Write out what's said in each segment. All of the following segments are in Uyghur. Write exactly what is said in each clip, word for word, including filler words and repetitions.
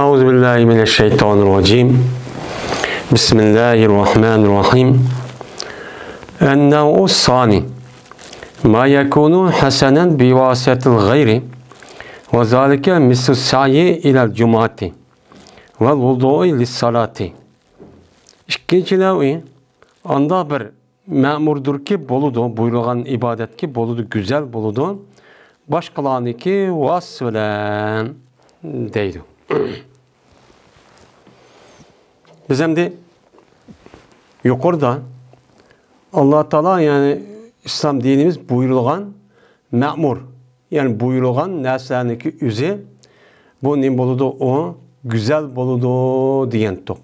أعوذ بالله من الشيطان الرجيم. بسم الله الرحمن الرحيم. النوع الثاني ما يكون حسنا بواسطة الغير، وذلك مثل السعي إلى الجمعة والوضوء للصلاة. ئىككىنچى نەۋئى، ئاندا بىر مەمۇردۇركى بولىدۇ، بۇيرۇلغان ئىبادەتكە بولىدۇ، گۈزەل بولىدۇ، باشقىلارنىڭكى ۋاسىتىسى بىلەن دەيدۇ. بىز ئەمدى يۇقىرىدا ئاللا تائالا، يەنى ئىسلام دىنىمىز بۇيرۇلغان مەمۇر، يەنى بۇيرۇلغان نەرسىلەرنىڭكى ئۆزى، بۇ نېمە بولىدۇ؟ ئۇ گۈزەل بولىدۇ دېگەنتۇق.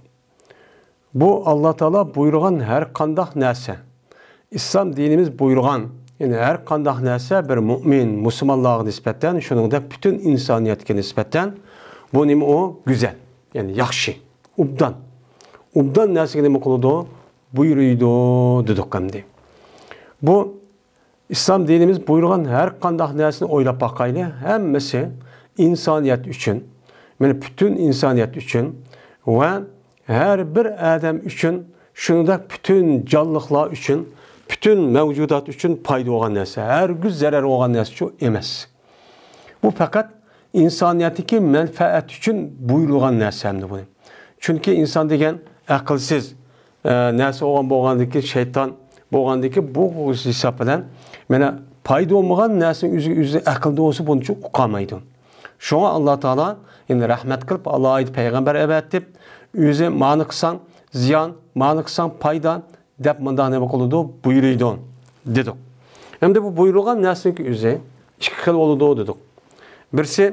بۇ ئاللا تائالا بۇيرۇغان ھەر قانداق نەرسە، ئىسلام دىنىمىز بۇيرۇغان، يەنى ھەر قانداق نەرسە بىر مۇئمىن، مۇسۇلمانلارغا نىسبەتەن، شۇنىڭدەك پۈتۈن ئىنسانىيەتكە نىسبەتەن بۇ نېمە؟ ئۇ گۈزەل، يەنى ياخشى، ئوبدان. ئوبدان نەرسىگە نېمە قىلىدۇ؟ بۇيرۇيدۇ دېدۇق ئەمدى. بۇ ئىسلام دىنىمىز بۇيرۇغان ھەر قانداق نەرسىنى ئويلاپ باقايلى، ھەممىسى ئىنسانىيەت ئۈچۈن، مانا پۈتۈن ئىنسانىيەت ئۈچۈن ۋە ھەر بىر ئادەم ئۈچۈن، شۇنىڭدەك پۈتۈن جانلىقلار ئۈچۈن، پۈتۈن مەۋجۇدات ئۈچۈن پايدا بولغان نەرسە، ھەرگىز زەرەر بولغان نەرسىچۇ ئەمەس. بۇ پەقەت ئىنسانىيەتتىكى مەنپەئەت ئۈچۈن بۇيرۇلغان نەرسە ئەمدى بۇنى. چۈنكى ئىنسان دېگەن ئەقىلسىز، ئە، نەرسە بولغان، بولغاندىكى شەيتان بولغاندىكى بۇ ھېساب بىلەن، مانا، پايدا بولمىغان نەرسىنى ئۆزى، ئۆزى ئەقىلدە بولسا بۇنچە ئۇقالمايدۇ. شۇڭا ئاللا تائالا يەنە رەھمەت قىلىپ، ئالاھىدە پەيغەمبەر ئەۋەتىپ، ئۆزى مانا قىلساڭ زىيان، مانا قىلساڭ پايدا، دەپ مۇنداق نېمە قىلىدۇ؟ بۇيرۇيدۇ، دېدۇق. ئەمدى بۇ بۇيرۇلغان نەرسىنىڭكى ئۆزى ئىككى خىل بولىدۇ، دېدۇق. بىرسى،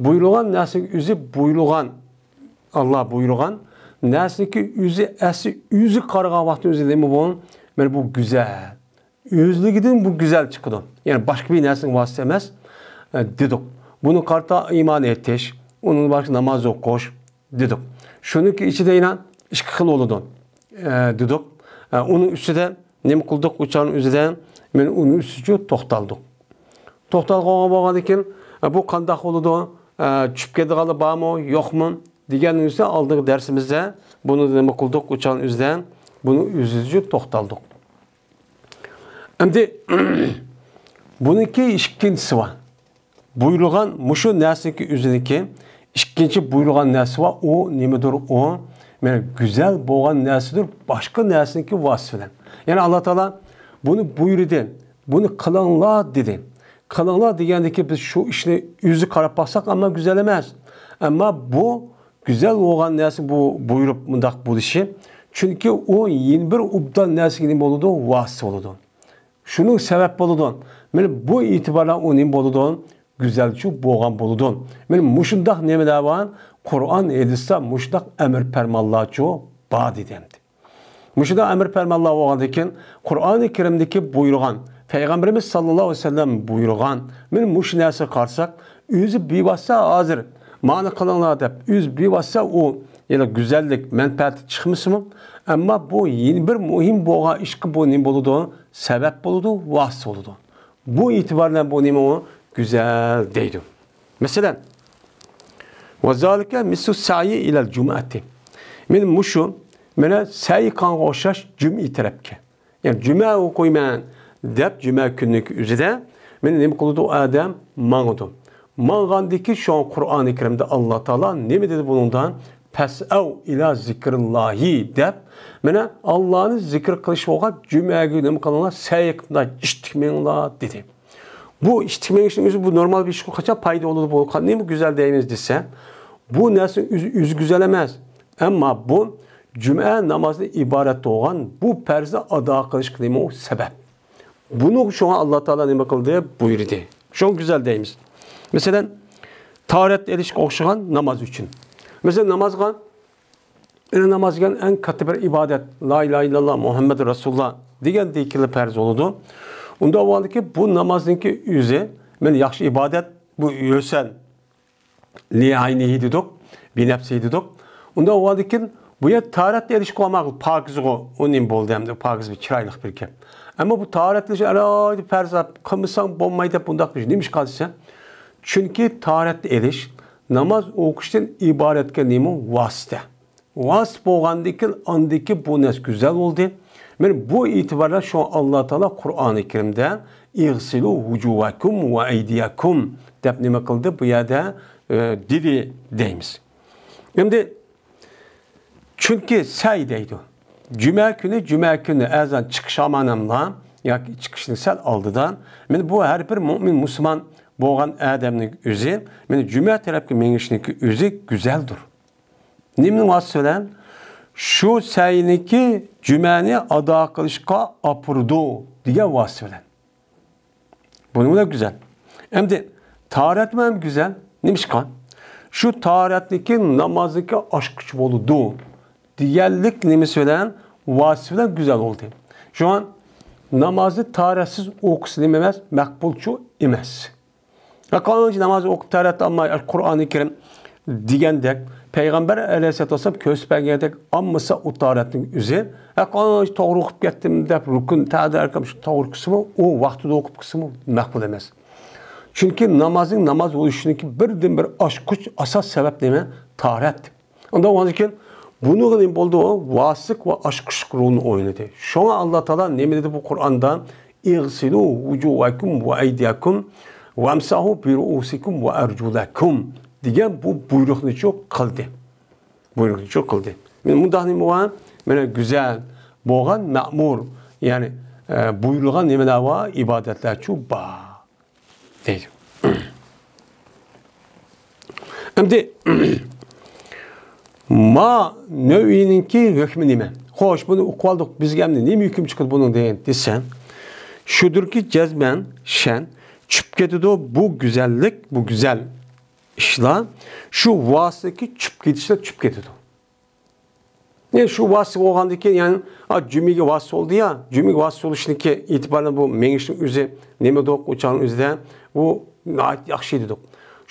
بۇيرۇلغان نەرسىنىڭكى ئۆزى بۇيرۇلغان، ئاللا بۇيرۇغان نەرسىنىڭكى ئۆزى، ئەسلى ئۆزى قارىغان ۋاقتى ئۆزى نېمە بۇ؟ مانا بۇ گۈزەل. ئۆزلۈكىدىن بۇ گۈزەل چىقىدۇ. يەنى باشقا بىر نەرسىنىڭ ۋاسىتىسى ئەمەس، ئە، دېدۇق. بۇنى قارىتا ئىمان ئېيتىش، ئۇنىڭ باشقا ناماز ئوقۇش، دېدۇق. شۇنىڭكى ئىچىدە يەنە ئىككى خىل بولىدۇ، ئە، دېدۇق. ئە، ئۇنىڭ ئۈستىدە نېمە قىلدۇق؟ ئۇ چاغنىڭ ئۆزىدە مانا ئۇنىڭ ئۈستىچۇ توختالدۇق. توختالغان بولغاندىن كېيىن، ئە، بۇ قانداق بولىدۇ؟ ئە، چۈشۈپ كېتىدىغانلار بارمۇ، يوقمۇ دېگەننىڭ ئۈستىدە ئالدىنقى دەرسىمىزدە بۇنى نېمە قىلدۇق؟ ئۇ چاغنىڭ ئۆزىدە بۇنىڭ ئۆزىچۇ توختالدۇق. ئەمدى بۇنىڭكى ئىككىنچىسى بار. بۇيرۇلغان مۇشۇ نەرسىنىڭكى ئۆزىنىڭكى ئىككىنچى بۇيرۇلغان نەرسە بار. ئۇ نېمىدۇر ئۇ؟ مانا گۈزەل بولغان نەرسىدۇر، باشقا نەرسىنىڭكى ۋاسىتىسى بىلەن. يەنى ئاللا تائالا بۇنى بۇيرۇدى، بۇنى قىلىڭلار دېدى. قىلىڭلار دېگەندىكى بىز شۇ ئىشنى ئۆزى قاراپ باقساق، ئەمما گۈزەل ئەمەس. ئەمما بۇ گۈزەل بولغان نەرسە بۇ بۇيرۇپ مۇنداق بولۇشى. چۈنكى ئۇ يەنە بىر ئوبدان نەرسىگە نېمە بولىدۇ؟ ۋاسىتە بولىدۇ. شۇنىڭ سەۋەب بولىدۇ. مانا بۇ ئېتىباردا ئۇ نېمە بولىدۇ؟ گۈزەلچۇ بولغان بولىدۇ. مانا مۇشۇنداق نېمىلەر بار؟ قۇرئان، ھەدىستە مۇشۇنداق ئەمىر پەرمانلارچۇ بار دېدى ئەمدى. مۇشۇنداق ئەمىر پەرمانلار بولغاندىن كېيىن، قۇرئانى كەرىمدىكى بۇيرۇغان، پەيغەمبىرىمىز ساللاللاھۇ ئەلەيھى ۋەسەللەم بۇيرۇغان، مانا مۇشۇ نەرسىگە قارىساق، ئۆزى بىۋاسىتە ھازىر مانا قىلىڭلار دەپ، ئۆزى بىۋاسىتە ئۇ يەنە گۈزەللىك، مەنپەئەت چىقمىسىمۇ، ئەمما بۇ يەنە بىر مۇھىم بولغان ئىشقا بۇ نېمە بولىدۇ؟ سەۋەب بولىدۇ، ۋاسىتە بولىدۇ. بۇ ئېتىبار بىلەن بۇ نېمە ئۇ؟ گۈزەل دەيدۇ. مەسىلەن، ۋەزالىكە مىسلۇ سەئيى ئىلەل جۇمئەتى. مانا مۇشۇ، مانا سەي قىلغانغا ئوخشاش جۈمئە تەرەپكە. يەنى جۈمە ئوقۇيمەن دەپ جۈمە كۈننىڭ ئۆزىدە مانا نېمە قىلىدۇ؟ ئادەم ماڭىدۇ. ماڭغاندىكى شۇ قۇرئانى كەرىمدە ئاللا تائالا نېمە دېدى بۇنىڭدا؟ پەسئەۋ ئىلا زىكرىللاھى دەپ، مانا ئاللانى زىكىر قىلىش بولغان جۈمەگە نېمە قىلىڭلار؟ سەي قىلىڭلار، ئىتتىك مېڭىڭلار دېدى. بۇ ئىتتىك مېڭىشنىڭ ئۆزى بۇ نورمال بىر ئىشقا قاچان پايدا بولىدۇ، بۇ نېمە گۈزەل دەيمىز دېسە، بۇ نەرسە ئۆزى، ئۆزى گۈزەل ئەمەس. ئەمما بۇ جۈمئە نامازىدىن ئىبارەت بولغان بۇ پەرزنى ئادا قىلىشقا نېمە ئۇ؟ سەۋەب. بۇنى شۇڭا ئاللا تائالا نېمە قىلدى؟ بۇيرۇدى. شۇڭا گۈزەل دەيمىز. مەسىلەن، تاھارەت ئېلىشقا ئوخشىغان ناماز ئۈچۈن. مەسىلەن، نامازغا ئەنە ناماز دېگەن ئەڭ كاتتا بىر ئىبادەت. لا ئىلاھە ئىللاللا مۇھەممەدۇر رەسۇلۇللا دېگەندىن كېيىن پەرز بولىدۇ. ئۇنداق بولغاندىكى بۇ نامازنىڭكى ئۆزى، مەن ياخشى ئىبادەت، بۇ ھۆسەن لىئەينىھى دېدۇق، بىنەپسىھى دېدۇق. ئۇنداق بولغاندىكىن بۇ يەر تاھارەت ئېلىشقا بولماق پاكىزغۇ، ئۇ نېمە بولدى ئەمدى؟ پاكىز بىر چىرايلىق بىر گەپ. ئەمما بۇ تاھارەت ئېلىش ئالاھىدە پەرز، قىلمىساڭ بولمايدۇ دەپ بۇنداق بىر نېمە ئىش قالسا؟ چۈنكى تاھارەت ئېلىش ناماز ئوقۇشتىن ئىبارەتكە نېمە؟ ۋاسىتە. ۋاسىتە بولغاندىكىن ئاندىكى بۇ نەرسە گۈزەل بولدى. مانا بۇ ئېتىباردا شۇ ئاللا تائالا قۇرئانى كەرىمدە «ئىغسىلۇ ۋۇجۇۋەكۇم ۋە ئەيدىيەكۇم» دەپ نېمە قىلدى؟ بۇ يەردە، ئە، دېدى دەيمىز. ئەمدى چۈنكى سەي دەيدۇ. جۈمە كۈنى، جۈمە كۈنى ئەزان چىقىش ئامانەملا ياكى چىقىشنىڭ سەل ئالدىدا، مانا بۇ ھەر بىر مۆمىن مۇسۇلمان بولغان ئادەمنىڭ ئۆزى، مانا جۈمە تەرەپكە مېڭىشنىڭكى ئۆزى گۈزەلدۇر. نېمىنىڭ ۋاسىتىسى بىلەن؟ شۇ سەينىكى جۈمەنى ئادا قىلىشقا ئاپىرىدۇ دېگەن ۋاسىتە بىلەن. بۇنىڭ بىلەن گۈزەل. ئەمدى تاھارەتمۇ ھەم گۈزەل. نېمىشقا؟ شۇ تاھارەتنىكى نامازنىكى ئاچقۇچ بولىدۇ دېگەنلىك نېمىسى بىلەن؟ ۋاسىتە بىلەن گۈزەل بولدى. شۇڭا نامازنى تاھارەتسىز ئوقۇسا نېمە ئەمەس؟ مەقبۇلچۇ ئەمەس. ھە، قانۇنچە ناماز ئوقۇپ تاھارەت ئالماي، قۇرئانى كەرىم دېگەندەك، پەيغەمبەر ئەلەيھىسسالاتۇ ۋەسسالام كۆرسىتىپ بەرگەندەك ئالمىسا ئۇ تاھارەتنىڭ ئۆزى، ھە، قانۇنچە توغرا ئوقۇپ كەتتىم دەپ رۇكۇن، تەدە ئەركان شۇ توغرا قىلسىمۇ، ئۇ ۋاقتىدا ئوقۇپ قىلسىمۇ مەقبۇل ئەمەس. چۈنكى نامازنىڭ ناماز بولۇشىنىڭكى بىردىنبىر ئاچقۇچ، ئاساس سەۋەب نېمە؟ تاھارەت. ئۇنداق بولغاندىكىن بۇنىڭغا نېمە بولىدۇ؟ ۋاسىق ۋە ئاچقۇچلۇق رولىنى ئوينىدى. شۇڭا ئاللا تائالا نېمە دېدى بۇ قۇرئاندا؟ «ئىغسىلۇ ۋۇجۇۋەكۇم ۋە ئەيدىيەكۇم ۋەمسەھۇ بىرۇئۇسىكۇم ۋە ئەرجۇلەكۇم» دېگەن بۇ بۇيرۇقنىچۇ قىلدى. بۇيرۇقنىچۇ قىلدى. مانا مۇنداق نېمە بار؟ مانا گۈزەل بولغان مەمۇر، يەنى، ئە، بۇيرۇلغان نېمىلەر بار؟ ئىبادەتلەرچۇ بار. دەيدۇ. ئەمدى ما نەۋئىنىڭكى ھۆكمى نېمە؟ خوش، بۇنى ئۇقۇۋالدۇق، بىزگە ئەمدى نېمە ھۆكۈم چىقىدۇ بۇنىڭدىن دېسە، شۇدۇركى جەزمەن شەن چۈشۈپ كېتىدۇ، بۇ گۈزەللىك، بۇ گۈزەل ئىشلار شۇ ۋاسىتىدىكى چۈشۈپ كېتىشلەر چۈشۈپ كېتىدۇ. يەنى شۇ ۋاسىتە بولغاندىن كېيىن، يەنى، ئا، جۈمىگە ۋاسىتە بولدى يا، جۈمىگە ۋاسىتە بولۇشنىڭكى ئېتىبارى بۇ مېڭىشنىڭ ئۆزى نېمىدۇق، ئۇ چاغنىڭ ئۆزىدە بۇ ناھايىتى ياخشى دېدۇق.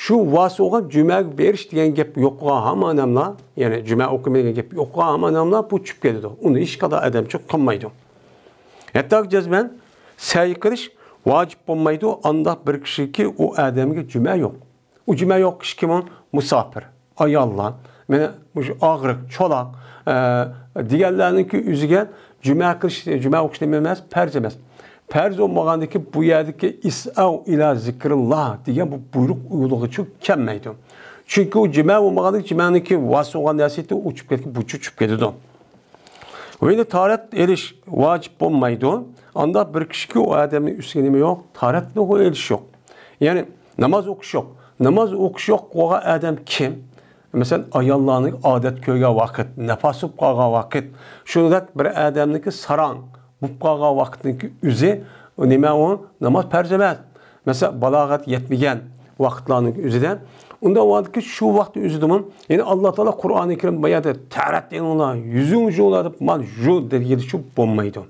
شۇ ۋاسىتە بولغان جۈمەگە بېرىش دېگەن گەپ يوقىغان ھامان ئەملا، يەنى جۈمە ئوقۇيمەن دېگەن گەپ يوقىغان ھامان ئەملا بۇ چۈشۈپ كېتىدۇ. ئۇنى ھېچقانداق ئادەمچۇ قىلمايدۇ. ھەتتا جەزمەن سەي قىلىش ۋاجىپ بولمايدۇ، ئانداق بىر كىشىكى ئۇ ئادەمگە جۈمە يوق. ئۇ جۈمە يوق كىشى كىم ئۇ؟ مۇساپىر، ئاياللار، مانا مۇشۇ ئاغرىق، چولاق، ئە، دېگەنلەرنىڭكى ئۆزىگە جۈمە قىلىش، جۈمە ئوقۇش نېمە ئەمەس؟ پەرز ئەمەس. پەرز بولمىغاندىكى بۇ يەردىكى «ئىسئەۋ ئىلا زىكرىللا» دېگەن بۇ بۇيرۇق ئۇيغۇنلۇقىچۇ كەلمەيدۇ. چۈنكى ئۇ جۈمە بولماغاندىكى جۈمەنىڭكى ۋاسىتە بولغان نەرسىدە ئۇ چۈشۈپ كەتكەن، بۇچۇ چۈشۈپ كېتىدۇ. ۋە يەنە تاھارەت ئېلىش ۋاجىپ بولمايدۇ. ئانداق بىر كىشىكى ئۇ ئادەمنىڭ ئۈستىگە نېمە يوق؟ تاھارەتنى ئېلىش يوق. يەنى ناماز ئوقۇش يوق. ناماز ئوقۇش يوق بولغان ئادەم كىم؟ مەسىلەن، ئاياللارنىڭ ئادەت كۆرگەن ۋاقىت، نىپاس بولۇپ قالغان ۋاقىت، شۇنداق بىر ئادەمنىڭكى ساراڭ بولۇپ قالغان ۋاقىتنىڭكى ئۆزى، نېمە ئۇ؟ ناماز پەرز ئەمەس. مەسىلەن، بالاغەت يەتمىگەن ۋاقىتلارنىڭ ئۆزىدە. ئۇنداق ۋاقىتتىكى شۇ ۋاقىت ئۆزىدىمۇ، يەنى ئاللا تائالا قۇرئانى كەرىم بۇ يەردە «تەھارەت ئېلىڭلار، يۈزۈڭلارنى يۇيۇڭلار» دەپ مانا شۇ دېگىنىچۇ بولمايدۇ.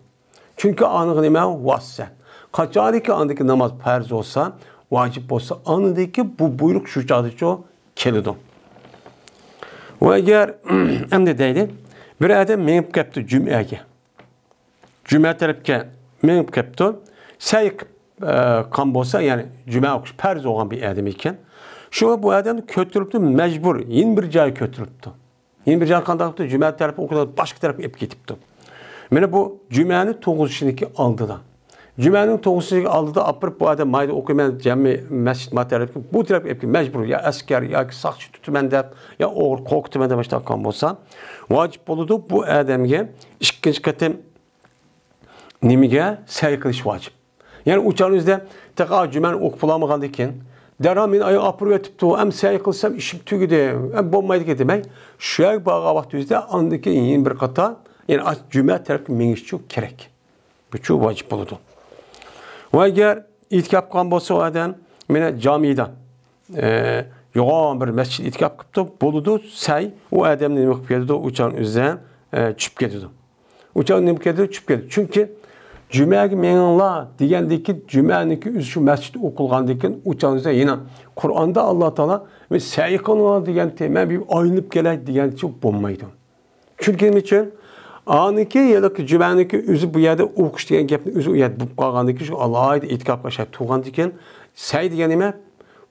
چۈنكى ئانىڭغا نېمە؟ ۋاسىتە. قاچانكى ئاندىكى ناماز پەرز بولسا، ۋاجىپ بولسا، ئاندىكى بۇ بۇيرۇق شۇ چاغدىچۇ كېلىدۇ. ۋە ئەگەر، ئەمدى دەيلى، بىر ئادەم مېڭىپ كەپتۇ جۈمئەگە. جۈمە تەرەپكە مېڭىپ كەپتۇ. سەي قىلىپ، ئە، قان بولسا، يەنى جۈمە ئوقۇش پەرز بولغان بىر ئادەم ئىكەن. شۇڭا بۇ ئادەمنى كۆتۈرۈپتۇ، مەجبۇر، يەنە بىر جايغا كۆتۈرۈپتۇ. يەنە بىر جايغا قانداق قىلىپتۇ؟ جۈمە تەرەپ ئوقۇيدىغان باشقا تەرەپكە ئېلىپ كېتىپتۇ. مانا بۇ جۈمەنى تۇغۇزۇشىنىڭكى ئالدىدا. جۈمەنىڭ تۇغۇزۇشىنىڭكى ئالدىدا ئاپىرىپ، بۇ ئادەم مايدا ئوقۇيمەن، جەمئىي مەسچىت ما تەرەپكە، بۇ تەرەپكە ئېلىپ كېتىپ، مەجبۇر، يا ئەسكەر ياكى ساقچى تۇتىمەن دەپ، يا ئوغرى قورقۇتىمەن دەپ، مۇشۇنداق قىلغان بولسا، ۋاجىپ بولىدۇ بۇ ئادەمگە ئىككىنچى قېتىم نېمىگە؟ سەي قىلىش ۋاجىپ. يەنى ئۇ چاغنىڭ ئۆزىدە تېخى جۈمەنى ئوقۇپ بولالمىغاندىكىن، دەرھال مېنى ئاياغ ئاپىرىپ ئۆتۈپتۇ، ئەمدى سەي قىلسام ئىشىم تۈگىدى، ئەمدى بولمايدىكەن دېمەي، شۇ يەرگە بارغان ۋاقىت ئۆزىدە ئاندىن كېيىن يەنە بىر قاتا، يەنى جۈمە تەرەپكە مېڭىشچۇ كېرەك. بۇچۇ ۋاجىپ بولىدۇ. ۋە ئەگەر ئېتىكاپ قىلغان بولسا ئۇ ئادەم، مانا جامىدا، ئە، يوغان بىر مەسچىت ئېتىكاپ قىپتۇ، بولىدۇ، سەي ئۇ ئادەمنى نېمە قىلىپ كېتىدۇ، ئۇ چاغنىڭ ئۆزىدە، ئە، چۈشۈپ كېتىدۇ. ئۇ چاغ نېمە كېتىدۇ؟ چۈشۈپ كېتىدۇ. چۈنكى جۈمەگە مېڭىڭلار دېگەندىكى جۈمەنىڭكى ئۆزى شۇ مەسچىتتە ئوقۇلغاندىكىن ئۇ چاغ ئۆزى يەنە قۇرئاندا ئاللا تائالا «سەي قىلىڭلار» دېگەنتى، مەن بىر ئايلىنىپ كېلەي دېگەنچە بولمايدۇ. چۈنكى نېمە ئۈچۈن؟ ئانىڭكى يەنى جۈمەنىڭكى ئۆزى بۇ يەردە ئوقۇش دېگەن گەپنى ئۆزى ئۇ يەردە بولۇپ قالغاندىكىن، شۇ ئالاھىدە ئېتىكاپقا ئوخشاپ تۇرغاندىكىن، سەي دېگەن نېمە؟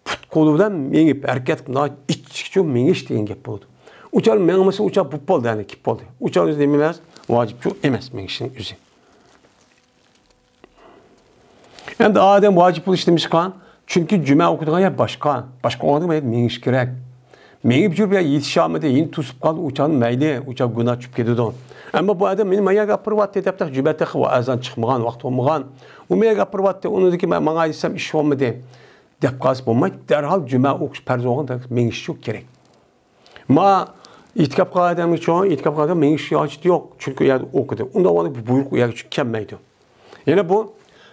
پۇت قولى بىلەن مېڭىپ، ھەرىكەت قىلىپ، ئىچكىچە مېڭىش دېگەن گەپ بولىدۇ. ئۇچار مېڭمىسا، ئۇچار بولۇپ بولدى، يەنى كېلىپ بولدى. ئۇچار ئۆزى نېمە ئەمەس؟ ۋاجىپچۇ ئەمەس مېڭىشنىڭ ئۆزى. ئەمدى ئادەم ۋاجىپ بولۇش نېمىشقا؟ چۈنكى جۈمە ئوقۇيدىغان يەر باشقا. باشقا ئورۇنغا مېڭىش كېرەك. مېڭىپ يۈرۈپ يا يېتىشالمىدى، يەنە توسۇپ قالدى، ئۇچار مەيلى، ئۇچار گۇناھ چۈشۈپ كېتىدۇ. ئەمما بۇ ئادەم مېنى ماياگە ئاپىرىۋاتتى دەپ، جۈمە تېخى ئەزان چىقمىغان، ۋاقىت بولمىغان. ئۇ ماياگە ئاپىرىۋاتتى، ئۇنىڭدىكى مەن ماڭاي دېسەم ئىش بولمىدى دەپ قالسا بولمايدۇ. دەرھال جۈمە ئوقۇش پەرز بولغان مېڭىشچۇ كېرەك. ما ئېتىكاپ قىلغان ئادەمگە چوڭ، ئېتىكاپ قىلغان ئادەم مېڭىش ھاجىتى يوق. چۈنكى ئۇ يەردە ئوقۇدى. ئۇنداق بولغاندا بۇ بۇيرۇق ئۇ يەرگە چۈشۈپ كەلمەيدۇ. يەنە بۇ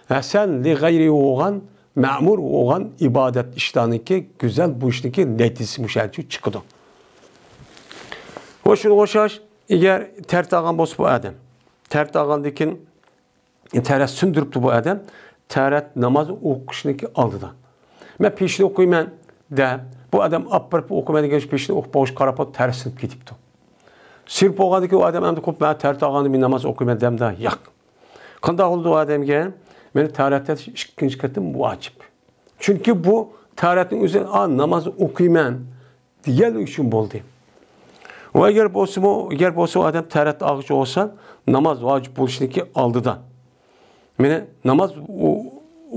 ھەسەن لىغەيرى بولغان، مەمۇر بولغان ئىبادەت ئىشلارنىڭكى گۈزەل بولۇشنىڭكى نەتىجىسى مۇشۇ يەردە چىقىدۇ. ۋە شۇنىڭغا ئوخشاش، ئەگەر تەرەت ئالغان بولسا بۇ ئادەم، تەرەت ئالغاندىن كېيىن تەرەت سۇندۇرۇپتۇ بۇ ئادەم. تەرەت ناماز ئوقۇشنىڭكى ئالدىدا. مەن پېشىنى ئوقۇيمەن دەپ، بۇ ئادەم ئاپىرىپ ئوقۇيمەن دېگەن پېشىنى ئوقۇپ بولۇش قاراپ تەرەت سىنىپ كېتىپتۇ. سىنىپ بولغاندىن كېيىن ئۇ ئادەم ئەمدى قوپ، مەن تەرەت ئالغاندىن مېنى ناماز ئوقۇيمەن دەمدە ياق. قانداق بولدى ئۇ ئادەمگە؟ مېنى تەرەت ئىككىنچى قېتىم ۋاجىپ. چۈنكى بۇ تەرەتنىڭ ئۆزى، ئا، ناماز ئوقۇيمەن دېگەنلىك ئۈچۈن بولدى. ۋە ئەگەر بولسىمۇ، ئەگەر بولسا ئۇ ئادەم تەرەت ئالغۇچى بولسا، ناماز ۋاجىپ بولۇشنىڭكى ئالدىدا. مېنى ناماز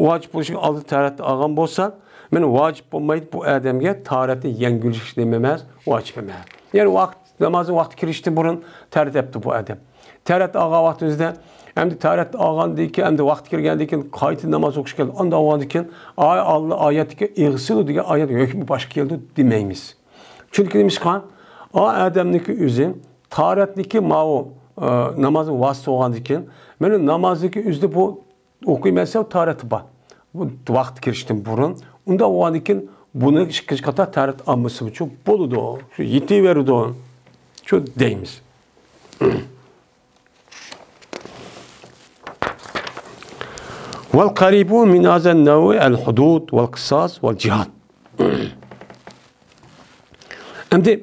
ۋاجىپ بولۇشنىڭ ئالدىدا تەرەت ئالغان بولسا، مېنى ۋاجىپ بولمايدۇ بۇ ئادەمگە تەرەتنى يەڭگۈللىشىش نېمە ئەمەس، ۋاجىپ ئەمەس. يەنى ۋاقىت نامازنىڭ ۋاقتى كىرىشتىن بۇرۇن تەرەت ئەپتۇ بۇ ئادەم. تەرەت ئالغان ۋاقتىمىزدا، ئەمدى تەرەت ئالغاندىن كېيىن، ئەمدى ۋاقتى كىرگەندىن كېيىن قايتا ناماز ئوقۇش كېلىدۇ. ئانداق بولغاندىن كېيىن، ئاي ئاللا ئايەتتىكى ئىغسىلۇ دېگەن ئايەت ھۆكمى باشقا كېلىدۇ دېمەيمىز. چۈنكى نېمىشقا؟ ئا ئادەمنىڭكى ئۆزى تەرەتنىڭكى ماۋۇ، ئە، نامازنىڭ ۋاسىتىسى بولغاندىن كېيىن، مانا نامازنىڭكى ئۆزىدە بۇ ئوقۇيمەن دېسە تەرىتى بار. بۇ ۋاقىت كىرىشتىن بۇرۇن. ئۇنداق بولغاندىن كېيىن بۇنى ئىككىنچى قېتىم تەرىت ئالمىسىمۇچۇ بولىدۇ. شۇ يېتىۋېرىدۇ. شۇ دەيمىز. ۋەل قەرىبۇ مىن ھازا نەۋ ئەل ھۇدۇد ۋەل قىساس ۋەل جىھاد. ئەمدى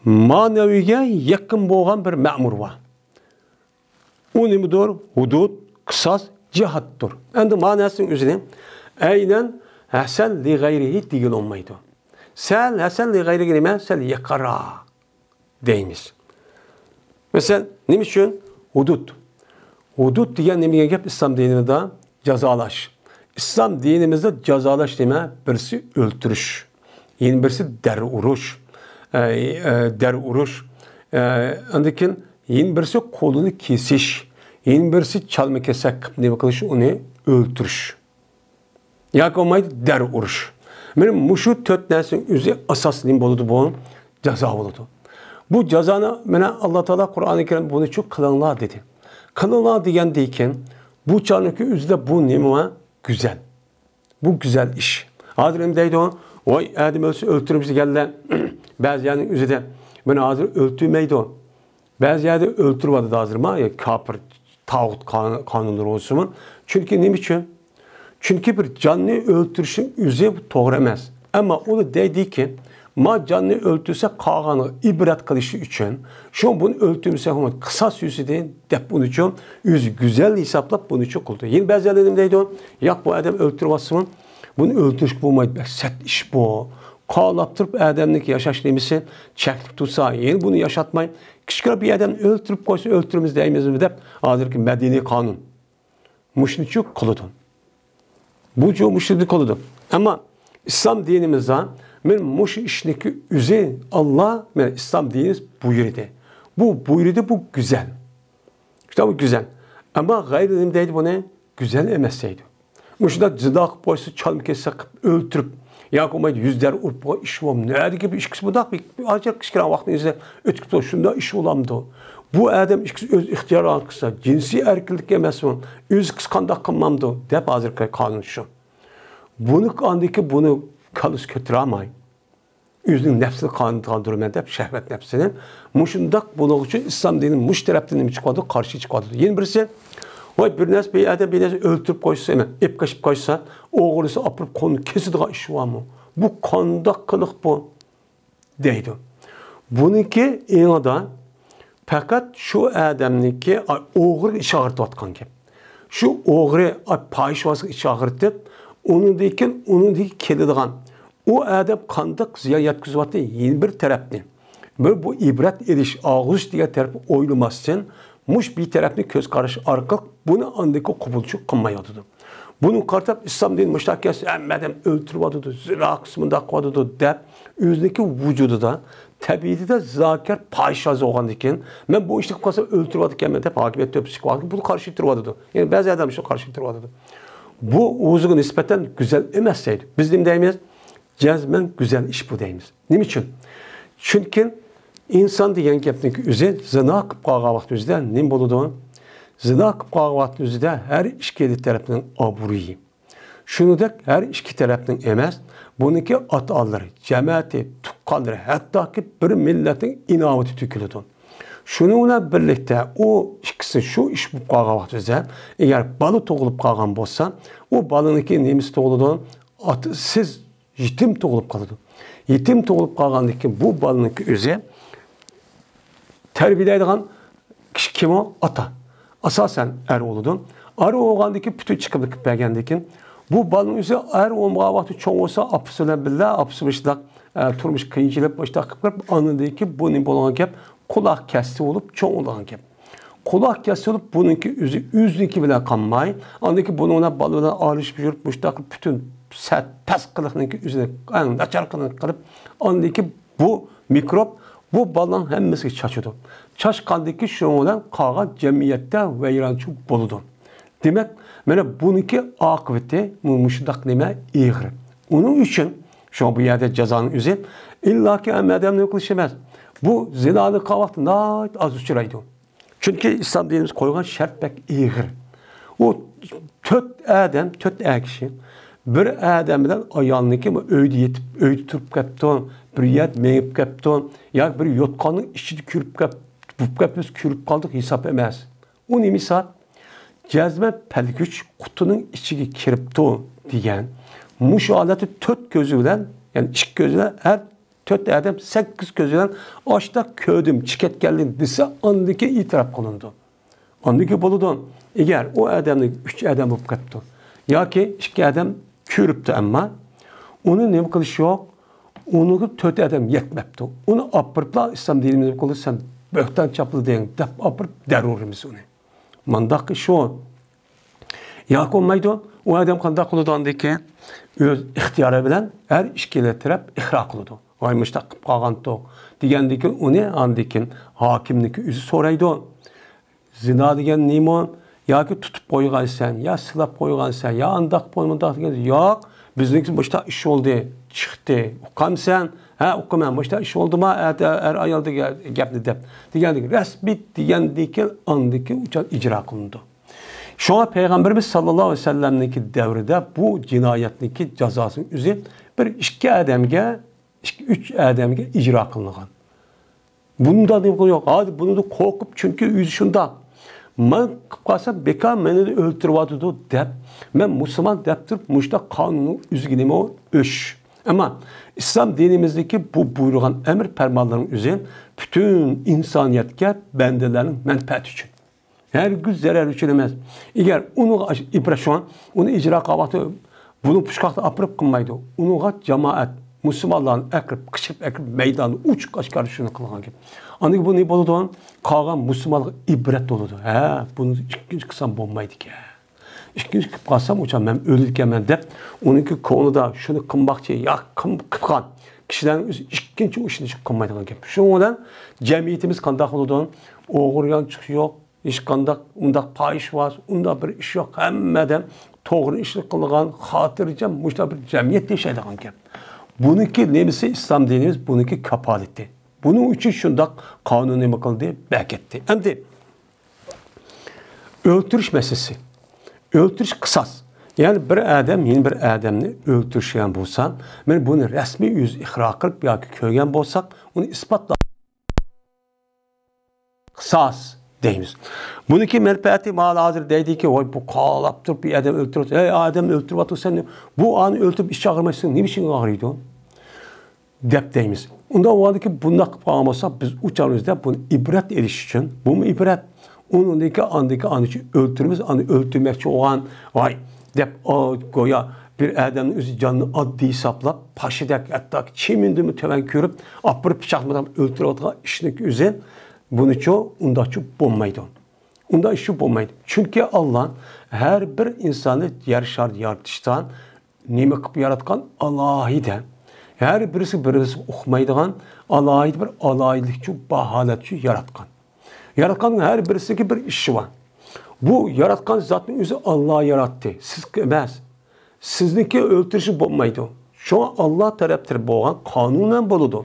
مەنىۋىگە يېقىن بولغان بىر مەمۇر بار. ئۇ نېمىدۇر؟ ھۇدۇد، قىساس، جىھادتۇر. ئەمدى مەنىسىنىڭ ئۆزىنى ئەينەن ھەسەن لىغەيرىھى دېگىلى بولمايدۇ. سەل ھەسەن لىغەيرىگە نېمە؟ سەل يېقىنراق دەيمىز. مەسىلەن، نېمە ئۈچۈن؟ ھۇدۇد. ھۇدۇد دېگەن نېمە دېگەن گەپ؟ ئىسلام دىنىدا جازالاش. ئىسلام دىنىمىزدا جازالاش نېمە؟ بىرسى ئۆلتۈرۈش، يەنە بىرسى دەر ئۇرۇش، ئە، ئە، دەر ئۇرۇش، ئە، ئاندىن كېيىن يەنە بىرسى قولىنى كېسىش، يەنە بىرسى چالما-كېسەك قىلىپ نېمە قىلىش، ئۇنى ئۆلتۈرۈش. ياكى بولمايدۇ دەر ئۇرۇش. مانا مۇشۇ تۆت نەرسىنىڭ ئۆزى ئاساس نېمە بولىدۇ بۇ؟ جازا بولىدۇ. بۇ جازانى مانا ئاللا تائالا قۇرئانى كەرىمدە بۇنى شۇ قىلىڭلار دېدى. قىلىڭلار دېگەندىن كېيىن بۇ چاغنىڭكى ئۆزىدە بۇ نېمە؟ گۈزەل. بۇ گۈزەل ئىش. ھازىر نېمە دەيدۇ؟ ۋاي، ئادەم ئۆلسە ئۆلتۈرىمىز دېگەنلەر بەزى يەرنىڭ ئۆزىدە مانا ھازىر ئۆلتۈرمەيدۇ. بەزى يەردە ئۆلتۈرۈۋاتىدۇ ھازىر ما، يا كاپىر، تاغۇت قان-، قانۇنلىرى بولسىمۇ. چۈنكى نېمە ئۈچۈن؟ چۈنكى بىر جاننى ئۆلتۈرۈشنىڭ ئۆزى توغرا ئەمەس. ئەمما ئۇ دەيدىكى، ما جاننى ئۆلتۈرسە قالغانغا ئىبرەت قىلىشى ئۈچۈن، شۇ بۇنى ئۆلتۈرمىسە قىساس يۈزىدىن دەپ ئۇنى ئۈچۈن ئۆزى گۈزەل ھېسابلاپ بۇنى ئۈچۈن قىلىدۇ. يەنە بەزى يەرلەردە نېمە دەيدۇ؟ ياق، بۇ ئادەم ئۆلتۈرۈۋاتسىمۇ، بۇنى ئۆلتۈرۈشكە بولمايدۇ، بەك سەت ئىش بۇ. قالاپ تۇرۇپ ئادەمنىڭكى ياشاش نېمىسى چەكلىك تۇرسا، يەنە بۇنى ياشاتماي، كىچىككىنە بىر ئادەمنى ئۆلتۈرۈپ قويسا، ئۆلتۈرىمىز دەيمىزمۇ دەپ، ھازىرقى مەدەنىي قانۇن مۇشۇنىچۇ قىلىدۇ. بۇچۇ مۇشۇنى قىلىدۇ. ئەمما ئىسلام دىنىمىزدا مەن مۇشۇ ئىشنىكى ئۆزى ئاللا، مەن ئىسلام دىنىمىز بۇيرۇدى. بۇ بۇيرۇدى، بۇ گۈزەل. شۇنداق، بۇ گۈزەل. ئەمما غەيرى نېمە دەيدۇ بۇنى؟ گۈزەل ئەمەس دەيدۇ. مۇشۇنداق زىنا قىلىپ قويسا، چالما-كېسەك قىلىپ ئۆلتۈرۈپ، ياكى بولمايدۇ يۈز دەر ئۇرۇپ قويۇپ ئىش بولمايدۇ. نەدىكى بۇ ئىككىسى بۇنداق بىر ئاجايىپ كىچىككىنە ۋاقىتنىڭ ئىچىدە ئۆتۈپ كېتىدۇ. شۇنداق ئىش بولامدۇ؟ بۇ ئادەم ئىككىسى ئۆز ئىختىيارى قىلسا، جىنسىي ئەركىنلىك ئەمەسمۇ؟ ئۆزى قىلسا قانداق قىلمامدۇ؟ دەپ ھازىرقى قانۇن شۇ. بۇنى ئاندىكى بۇنى كاللىسى كۆتۈرەلمەي. ئۆزىنىڭ نەپسىنى قاندۇرىمەن دەپ، شەھۋەت نەپسىنى. مۇشۇنداق بۇنىڭ ئۈچۈن ئىسلام دىنى مۇشۇ تەرەپتىن نېمە چىقىۋاتىدۇ؟ قارشى چىقىۋاتىدۇ. يەنە بىرسى، ۋاي، بىر نەرسە، بىر ئادەم بىر نەرسە ئۆلتۈرۈپ قويسا، ئېلىپ قېچىپ قاچسا، ئوغرىسى ئاپىرىپ قولىنى كېسىدىغان ئىش بارمۇ؟ بۇ قانداق قىلىق بۇ؟ دەيدۇ. بۇنىڭكى ئېڭىدا پەقەت شۇ ئادەمنىڭكى، ئاي، ئوغرى ئىچ ئاغرىتىۋاتقان گەپ. شۇ ئوغرى، ئاي، پاھىشۋاسىغا ئىچ ئاغرىتىپ، ئۇنىڭدىن كېيىن ئۇنىڭدىن كېلىدىغان ئۇ ئادەم قانداق زىيان يەتكۈزۈۋاتتى، يەنە بىر تەرەپنى، بىر بۇ ئىبرەت ئېلىش، ئاغرىش دېگەن تەرەپنى ئويلىماستىن، مۇش بىر تەرەپنى كۆز قارىشى ئارقىلىق بۇنى ئاندىكى قوبۇلچىلىق قىلمايۋاتىدۇ. بۇنى قارىتىپ، ئىسلام دىنى مۇشۇنداق كەلسە، ھەممە ئادەم ئۆلتۈرۈۋاتىدۇ، زىنا قىلسا مۇنداق قىلىۋاتىدۇ دەپ، ئۆزىنىڭكى ۋۇجۇدىدا، تەبىئىتىدە زىناكار، پاھىشە بولغاندىن كېيىن، مەن بۇ ئىشنى قىلىپ قالسام ئۆلتۈرۈۋاتىدىكەنمەن دەپ، ھاكىمىيەت تۆپىسى چىقىۋاتىدۇ. بۇنى قارشى تۇرۇۋاتىدۇ. يەنى بەزى ئادەم شۇ قارشى تۇرۇۋاتىدۇ. بۇ ئۆزىگە نىسبەتەن گۈزەل ئەمەس دەيدۇ. بىز نېمە دەيمىز؟ جەزمەن گۈزەل ئىش بۇ دەيمىز. نېمە ئۈچۈن؟ چۈنكى ئىنسان دېگەن گەپنىڭ ئۆزى زىنا قىلىپ قالغان ۋاقىت ئۆزىدە نېمە بولىدۇ؟ زىنا قىلىپ قالغان ۋاقىت ئۆزىدە ھەر ئىككىلا تەرەپنىڭ ئابرۇيى. شۇنىڭدەك ھەر ئىككى تەرەپنىڭ ئەمەس، بۇنىڭكى ئاتا-ئانىلىرى، جەمەتى، تۇغقانلىرى، ھەتتاكى بىر مىللەتنىڭ ئىناۋىتى تۆكۈلىدۇ. شۇنىڭ بىلەن بىرلىكتە ئۇ ئىككىسى شۇ ئىش بولۇپ قالغان ۋاقتىدا، ئەگەر بالا تۇغۇلۇپ قالغان بولسا، ئۇ بالىنىڭكى نېمىسى تۇغۇلىدۇ؟ ئاتىسىز يېتىم تۇغۇلۇپ قالىدۇ. يېتىم تۇغۇلۇپ قالغاندىن كېيىن بۇ بالىنىڭكى ئۆزى تەربىيەلەيدىغان كىشى كىم ئۇ؟ ئاتا. ئاساسەن ئەر بولىدۇ. ئەر بولغاندىن كېيىن پۈتۈن چىقىملىق قىلىپ بەرگەندىن كېيىن، بۇ بالىنىڭ ئۆزى ئەر بولمىغان ۋاقتى چوڭ بولسا، ئاپىسى بىلەن بىللە، ئاپىسى مۇشۇنداق، ئە، تۇرمۇش قىيىنچىلىق مۇشۇنداق قىلىپ كىرىپ، ئاندىن كېيىن بۇ نېمە بولغان گەپ؟ قۇلاق كەستى بولۇپ چوڭ بولغان گەپ. قۇلاق كەستى بولۇپ بۇنىڭكى ئۆزى، ئۆزىنىڭكى بىلەن قالماي، ئاندىن كېيىن بۇنىڭ بىلەن بالا بىلەن ئارىلىشىپ يۈرۈپ، مۇشۇنداق قىلىپ پۈتۈن سەت پەس قىلىقنىڭكى ئۆزىنى ئەڭ ناچار قىلىقنى قىلىپ، ئاندىن كېيىن بۇ مىكروب بۇ بالىنىڭ ھەممىسىگە چاچىدۇ. چاچقاندىن كېيىن شۇنىڭ بىلەن قالغان جەمئىيەتتە ۋەيرانچىلىق بولىدۇ. دېمەك، مانا بۇنىڭكى ئاقىۋىتى مۇ-، مۇشۇنداق نېمە ئېغىر. ئۇنىڭ ئۈچۈن شۇڭا بۇ يەردە جازانىڭ ئۆزى ئىللاكى ھەممە ئادەمنى قىلىش ئەمەس. بۇ زىنانى قىلغان ۋاقىتتا ناھايىتى ئاز ئۇچرايدۇ. چۈنكى ئىسلام دىنىمىز قويغان شەرت بەك ئېغىر. ئۇ تۆت ئادەم، تۆت ئەر كىشى بىر ئادەم بىلەن ئايالنىڭكى ئۆيدە يېتىپ، ئۆيدە تۇرۇپ كەپتۇ، بىر يەردە مېڭىپ كەپتۇ، ياكى بىر يوتقاننىڭ ئىچىدە كۆرۈپ كەپ-، بولۇپ كەپ-، بىز كۆرۈپ قالدۇق ھېساب ئەمەس. ئۇ نېمە ھېساب؟ جەزمەن پەلكۈچ قۇتىنىڭ ئىچىگە كىرىپتۇ دېگەن. مۇشۇ ھالەتتە تۆت كۆزى بىلەن، يەنى ئىككى كۆزى بىلەن ھەر تۆت ئادەم سەككىز كۆزى بىلەن ئاشتا كۆردۈم، چىقىپ كەتكەنلىكىنى دېسە، ئاندىن كېيىن ئېتىراپ قىلىنىدۇ. ئاندىن كېيىن بولىدۇ. ئەگەر ئۇ ئادەمنىڭ ئۈچ ئادەم بولۇپ كەپتۇ ياكى ئىككى ئادەم كۆرۈپتۇ، ئەمما ئۇنى نېمە قىلىش يوق؟ ئۇنىڭغا تۆت ئادەم يەتمەپتۇ. ئۇنى ئاپىرىپلا ئىسلام دىنىمىزنى قىلدى، سەن بۆھتان چاپلىدىڭ دەپ ئاپىرىپ دەرۇرىمىز ئۇنى. مانداق ئىش شۇ. ياكى بولمايدۇ، ئۇ ئادەم قانداق قىلىدۇ ئاندىن كېيىن؟ ئۆز ئىختىيارى بىلەن ھەر ئىككىلا تەرەپ ئىقرار قىلىدۇ. ۋاي، مۇشۇنداق قىلىپ قالغانتۇق دېگەندىن كېيىن ئۇنى ئاندىن كېيىن ھاكىمنىڭكى ئۆزى سورايدۇ. زىنا دېگەن نېمە؟ ياكى تۇتۇپ قويغانسەن، يا سىلاپ قويغانسەن، يا ئانداق بول، مۇنداق دېگەن. ياق، بىزنىڭكى مۇشۇنداق ئىش بولدى، چىقتى. ئۇقامسەن؟ ھە، ئۇقىمەن. مۇشۇنداق ئىش بولدىما؟ ئەتە ئەر ئايال دېگەن گەپنى دەپ. دېگەندىكىن رەسمىي دېگەندىكىن ئاندىكىن ئۇچان ئىجرا قىلىنىدۇ. شۇڭا پەيغەمبىرىمىز ساللاللاھۇ ئەلەيھى ۋەسەللەمنىڭكى دەۋرىدە بۇ جىنايەتنىڭكى جازاسىنىڭ ئۆزى بىر ئىككى ئادەمگە، ئىككى، ئۈچ ئادەمگە ئىجرا قىلىنغان. بۇندا نېمە يوق؟ ھازىر بۇنىڭدا قورقۇپ، چۈنكى ئۆزى شۇنداق. مەن قىلىپ قالسام بىكار مېنى ئۆلتۈرۈۋاتىدۇ دەپ، مەن مۇسۇلمان دەپ تۇرۇپ، مۇشۇنداق قانۇننىڭ ئۆزىگە نېمە ئۆچ. ئەمما ئىسلام دىنىمىزدىكى بۇ بۇيرۇغان ئەمر پەرمانلارنىڭ ئۆزى پۈتۈن ئىنسانىيەتكە بەندىلەرنىڭ مەنپەئەتى ئۈچۈن. ھەرگىز زەرەر ئۈچۈن ئەمەس. ئەگەر ئۇنىڭغا ئاش-، ئىبرەت شۇڭا، ئۇنى ئىجرا قىلغان ۋاقتى بۇنى پۇشقاقتا ئاپىرىپ قىلمايدۇ. ئۇنىڭغا جامائەت، مۇسۇلمانلارنى ئەكىرىپ، قىچىرىپ ئەكىرىپ، مەيداندا ئوچۇق ئاشكارا شۇنى قىلغان گەپ. ئاندىن كېيىن بۇ نېمە بولىدۇ؟ قالغان مۇسۇلمانلارغا ئىبرەت بولىدۇ. ھە، بۇنى ئىككىنچى قىلسام بولمايدىكەن. ئىككىنچى قىلىپ قالسام، ئۇچان مەن ئۆلىدىكەنمەن دەپ، ئۇنىڭكى كۆڭلىدە شۇنى قىلماقچى، يا قىل-، قىلغان كىشىلەرنىڭ ئۆزى ئىككىنچى ئۇ ئىشنى قىلمايدىغان گەپ. شۇنىڭ بىلەن جەمئىيىتىمىز قانداق بولىدۇ؟ ئوغرىيانچۇق يوق، ھېچقانداق ئۇنداق پاھىشە بار، ئۇنداق بىر ئىش يوق. ھەممە ئادەم توغرا ئىشنى قىلىدىغان، خاتىرجەم، مۇشۇنداق بىر جەمئىيەتتە ياشايدىغان گەپ. بۇنىڭكى نېمىسى؟ ئىسلام دىنىمىز بۇنىڭكى كاپالىتى. بۇنىڭ ئۈچۈن شۇنداق قانۇن نېمە قىلدى؟ بەكەتتى. ئەمدى ئۆلتۈرۈش مەسىلىسى. ئۆلتۈرۈش قىساس. يەنى بىر ئادەم يەنە بىر ئادەمنى ئۆلتۈرۈشكەن بولسا، مانا بۇنى رەسمىي ئۆزى ئىقرار قىلىپ ياكى كۆرگەن بولساق، ئۇنى ئىسپاتلاپ قىساس دەيمىز. بۇنىڭكى مەنپەئەتى مانا ھازىر دەيدىكى، ۋاي، بۇ قالاپ تۇرۇپ بىر ئادەم ئۆلتۈرۈۋاتىدۇ. ھەي، ئادەم ئۆلتۈرۈۋاتىدۇ، سەن بۇ ئانى ئۆلتۈرۈپ ئىچى ئاغرىمايسەن، نېمە ئىچىڭ ئاغرىيدۇ؟ دەپ دەيمىز. ئۇنداق بولغاندىكىن بۇنداق قىلىپ قالغان بولسا، بىز ئۇ چاغىمىزدا بۇنى ئىبرەت ئېلىش ئۈچۈن، بۇمۇ ئىبرەت. ئۇنىڭدىكى ئاندىكى ئانىچە ئۆلتۈرىمىز، ئانى ئۆلتۈرمەكچى بولغان، ۋاي دەپ، ئا، گويا بىر ئادەمنىڭ ئۆزى جانىنى ئاددىي ھېسابلاپ، پاشىدەك، ھەتتاكى چىمىندىنمۇ تۆۋەن كۆرۈپ، ئاپىرىپ پىچاقلىماق ئۆلتۈرۈۋاتقان ئىشنىڭ ئۆزى بۇنىچۇ ئۇنداقچۇ بولمايدۇ. ئۇنداق ئىشچۇ بولمايدۇ. چۈنكى ئاللا ھەر بىر ئىنساننى يەر شارىدا يارىتىشتا نېمە قىلىپ ياراتقان؟ ئالاھىدە. ھەر بىرسى بىر-بىرسىگە ئۇقمايدىغان ئالاھىدە بىر ئالاھىدىلىكچۇ، باھالەتچۇ ياراتقان. ياراتقاننىڭ ھەر بىرسىگە بىر ئىشى بار. بۇ ياراتقان زاتنىڭ ئۆزى ئاللا ياراتتى، سىز ئەمەس. سىزنىڭكى ئۆلتۈرۈشى بولمايدۇ. شۇڭا ئاللا تەرەپتىن بولغان قانۇن بىلەن بولىدۇ.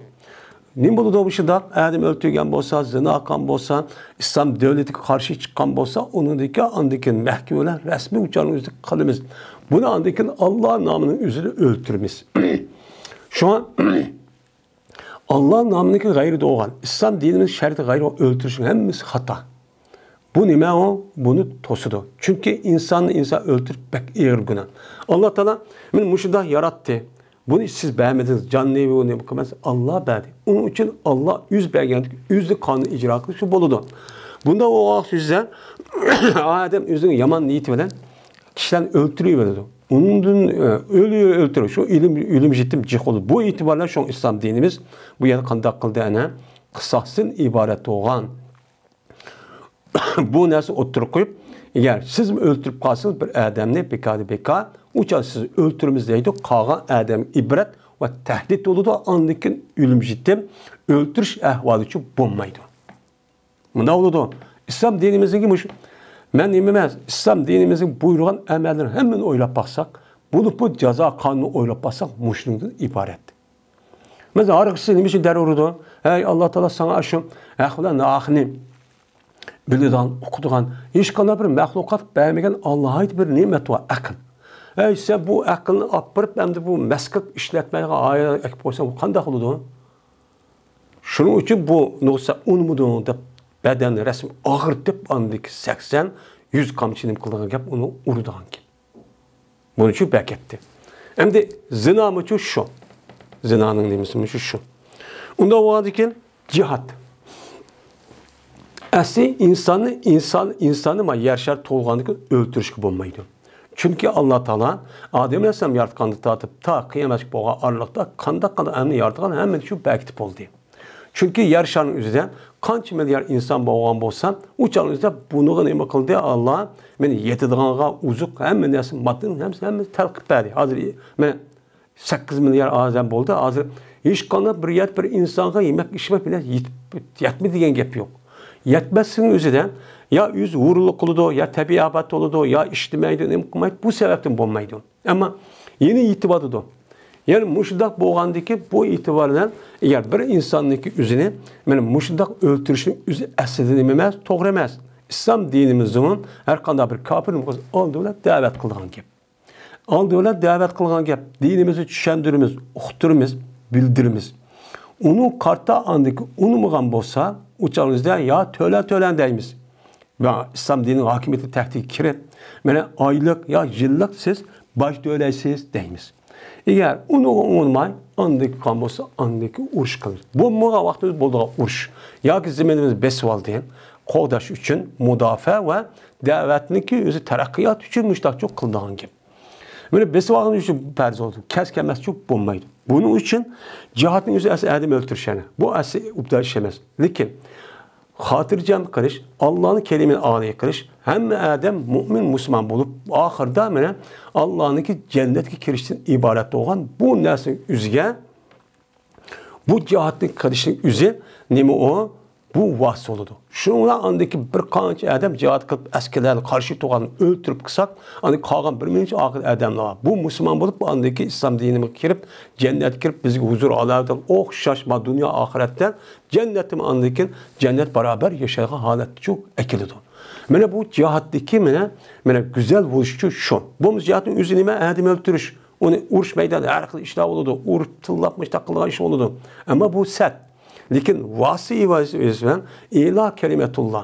نېمە بولىدۇ مۇشۇنداق؟ ئادەم ئۆلتۈرگەن بولسا، زىنا قىلغان بولسا، ئىسلام دۆلىتىگە قارشى چىققان بولسا، ئۇنىڭدىكى ئاندىكىن مەھكىمە بىلەن رەسمىي ئۇچارنى ئۆزىدە قىلىمىز. بۇنى ئاندىكىن ئاللا نامىنىڭ ئۆزىدە ئۆلتۈرىمىز. شۇڭا ئاللا نامىنىڭكى غەيرىدە بولغان، ئىسلام دىنىمىز شەرىئىتى غەيرىدە بولغان ئۆلتۈرۈشنىڭ ھەممىسى خاتا. بۇ نېمە ئۇ؟ بۇنى توسىدۇ. چۈنكى ئىنساننى ئىنسان ئۆلتۈرۈپ بەك ئېغىر گۇناھ. ئاللا تائالا مېنى مۇشۇنداق ياراتتى. بۇنى سىز بەرمىدىڭىز. جاننى بۇ نېمە قىلماس؟ ئاللا بەردى. ئۇنىڭ ئۈچۈن ئاللا ئۆز بەرگەندىكى ئۆزى قانۇن ئىجرا قىلىشى بولىدۇ. بۇنداق بولغان سۆزدە ئادەم ئۆزىنىڭ يامان نىيىتى بىلەن كىشىلەرنى ئۆلتۈرۈۋېرىدۇ. ئۇنىڭدىن، ئۆلۈ-، ئۆلتۈرۈش، شۇ ئۆلۈم، ئۆلۈم يېتىم جىق بولىدۇ. بۇ ئېتىبار بىلەن شۇڭا ئىسلام دىنىمىز بۇ يەردە قانداق قىلدى ئەنە؟ قىساستىن ئىبارەت بولغان بۇ نەرسىنى ئوتتۇرىغا قويۇپ، ئەگەر سىز ئۆلتۈرۈپ قالسىڭىز بىر ئادەمنى بىكاردىن بىكار، ئۇ چاغدا سىز ئۆلتۈرىمىز دەيدۇ، قالغان ئادەمگە ئىبرەت ۋە تەھدىت بولىدۇ، ئاندىن كېيىن ئۆلۈم يېتىم، ئۆلتۈرۈش ئەھۋالىچۇ بولمايدۇ. مۇنداق بولىدۇ. ئىسلام دىنىمىزنىڭكى مۇشۇ، مەن نېمە ئەمەس، ئىسلام دىنىمىزنىڭ بۇيرۇغان ئەمەللىرىنى ھەممىنى ئويلاپ باقساق، بولۇپمۇ جازا قانۇنىنى ئويلاپ باقساق، مۇشۇنىڭدىن ئىبارەت. مەسىلەن، ھارغىسى نېمە ئۈچۈن دەرۋۇرىدۇ؟ ھەي، ئاللا تائالا ساڭا شۇ ھەق بىلەن ناھەقنى بىلىدىغان، ئۇقىدىغان، ھېچقانداق بىر مەخلۇقاتقا بەرمىگەن ئالاھىدە بىر نېمەت بار، ئەقىل. ھەي، سەن بۇ ئەقىلنى ئاپىرىپ، ئەمدى بۇ مەسكىلىك ئىشلەتمەيدىغان ئايەت ئەكىپ قويساڭ، بۇ قانداق بولىدۇ؟ شۇنىڭ ئۈچۈن بۇ نۇقسا ئۇنىمىدىڭ دەپ بەدەننى رەسمىي ئاغرىتىپ، ئاندىكى سەكسەن، يۈز قامچىنى قىلىدىغان گەپ، ئۇنى ئۇرىدىغان گەپ. بۇنىچۇ بەكەتتى. ئەمدى زىنامىچۇ شۇ. زىنانىڭ نېمىسىمۇ شۇ، شۇ. ئۇنداق بولغاندىكىن جىھاد. ئەسلى ئىنساننى، ئىنسان، ئىنساننى ما يەر شار تۇغۇلغاندىكىن ئۆلتۈرۈشكە بولمايدۇ. چۈنكى ئاللا تائالا ئادەم ئەلەيھىسسالام ياراتقاندىن تارتىپ تا قىيامەتكە بولغان ئارىلىقتا قانداق قانداق ئەمەلنى ياراتقان ھەممىنى شۇ بەكىتىپ بولدى. چۈنكى يەر شارىنىڭ ئۆزىدە قانچە مىليار ئىنسان بولغان بولسا، ئۇ چاغنىڭ ئۆزىدە بۇنىڭغا نېمە قىلدى؟ ئاللا مېنى يەتىدىغانغا ئوزۇق، ھەممە نەرسە، ماددىنىڭ ھەممىسى، ھەممىسى تەلقىپ بەردى. ھازىر مەن سەككىز مىليار ئادەم بولدى. ھازىر ھېچقانداق بىر يەر بىر ئىنسانغا يېمەك ئىچمەك بىلەن يېتىپ، يەتمىدى دېگەن گەپ يوق. يەتمەسلىكنىڭ ئۆزىدە يا ئۆزى ھۇرۇنلۇق قىلىدۇ، يا تەبىئىي ئاپەت بولىدۇ، يا ئىشلىمەيدۇ، نېمە قىلمايدۇ. بۇ سەۋەبتىن بولمايدۇ. ئەمما يەنە يېتىۋاتىدۇ. يەنى مۇشۇنداق بولغاندىكى بۇ ئېتىبار بىلەن ئەگەر بىر ئىنساننىڭكى ئۆزىنى مانا مۇشۇنداق ئۆلتۈرۈشنىڭ ئۆزى ئەسلىدە نېمە ئەمەس، توغرا ئەمەس. ئىسلام دىنىمىزدىمۇ ھەر قانداق بىر كاپىر ئالدى بىلەن دەۋەت قىلىدىغان گەپ. ئالدى بىلەن دەۋەت قىلغان گەپ، دىنىمىزنى چۈشەندۈرىمىز، ئۇقتۇرىمىز، بىلدۈرىمىز. ئۇنىڭ قارتا ئاندىكى ئۇنىمىغان بولسا، ئۇ چاغدا يا تۆلە، تۆلە دەيمىز. ۋە ئىسلام دىنىنىڭ ھاكىمىيىتى تەھدىتكە كىرىپ، مانا ئايلىق يا يىللىق سىز باج تۆلەيسىز دەيمىز. ئەگەر ئۇنىڭغا ئۇنىماي، ئاندىكى قىلغان بولسا، ئاندىكى ئۇرۇش قىلىمىز. بولمىغان ۋاقتىمىز بولىدىغان ئۇرۇش. ياكى زېمىنىمىزنى بېسىۋالدى، قوغداش ئۈچۈن مۇداپىئە ۋە دەۋەتنىڭكى ئۆزى تەرەققىيات ئۈچۈن مۇشتاقچۇ قىلىدىغان گەپ. مانا بېسىۋالغىنى ئۈچۈن پەرز بولدى. كەس كەلمەسچۇ بولمايدۇ. بۇنىڭ ئۈچۈن جىھادنىڭ ئۆزى ئەسلى ئادەم ئۆلتۈرۈش يەنە. بۇ ئەسلى ئوبدان ئىش ئەمەس. لېكىن خاتىرجەم قىلىش، ئاللانىڭ كەلىمىنى ئالىي قىلىش، ھەممە ئادەم مۆمىن، مۇسۇلمان بولۇپ، ئاخىرىدا مانا ئاللانىڭكى جەننەتكە كىرىشتىن ئىبارەت بولغان بۇ نەرسىنىڭ ئۆزىگە بۇ جىھادنى قىلىشنىڭ ئۆزى نېمە ئۇ؟ بۇ ۋاسىتە بولىدۇ. شۇنىڭ بىلەن ئاندىكى بىر قانچە ئادەم جىھاد قىلىپ، ئەسكەرلەرنى قارشى تۇرغاننى ئۆلتۈرۈپ قىلساق، ئاندىن قالغان بىر مۇنچە ئاخىر ئادەملەر بار. بۇ مۇسۇلمان بولۇپ، ئاندىكى ئىسلام دىنىغا كىرىپ، جەننەتكە كىرىپ، بىزگە ھۇزۇر ئالاۋىدىن ئوخشاش ما دۇنيا ئاخىرەتتە جەننەتتىمۇ ئاندىن كېيىن جەننەت باراۋەر ياشايدىغان ھالەتكىچۇ ئەكېلىدۇ. مانا بۇ جىھادتىكى مانا، مانا گۈزەل بولۇشىچۇ شۇ. بولمىسا جىھادنىڭ ئۆزى نېمە؟ ئادەم ئۆلتۈرۈش. ئۇنى ئۇرۇش مەيدانىدا ھەر خىل ئىشلار بولىدۇ. ئۇرۇپ، تىللاپ، مۇشتاق قىلغان ئىش بولىدۇ. ئەمما بۇ سەت. لېكىن ۋاسىتە ئىبارىسى ئۆزى بىلەن ئىلا كەلىمەتۇللا.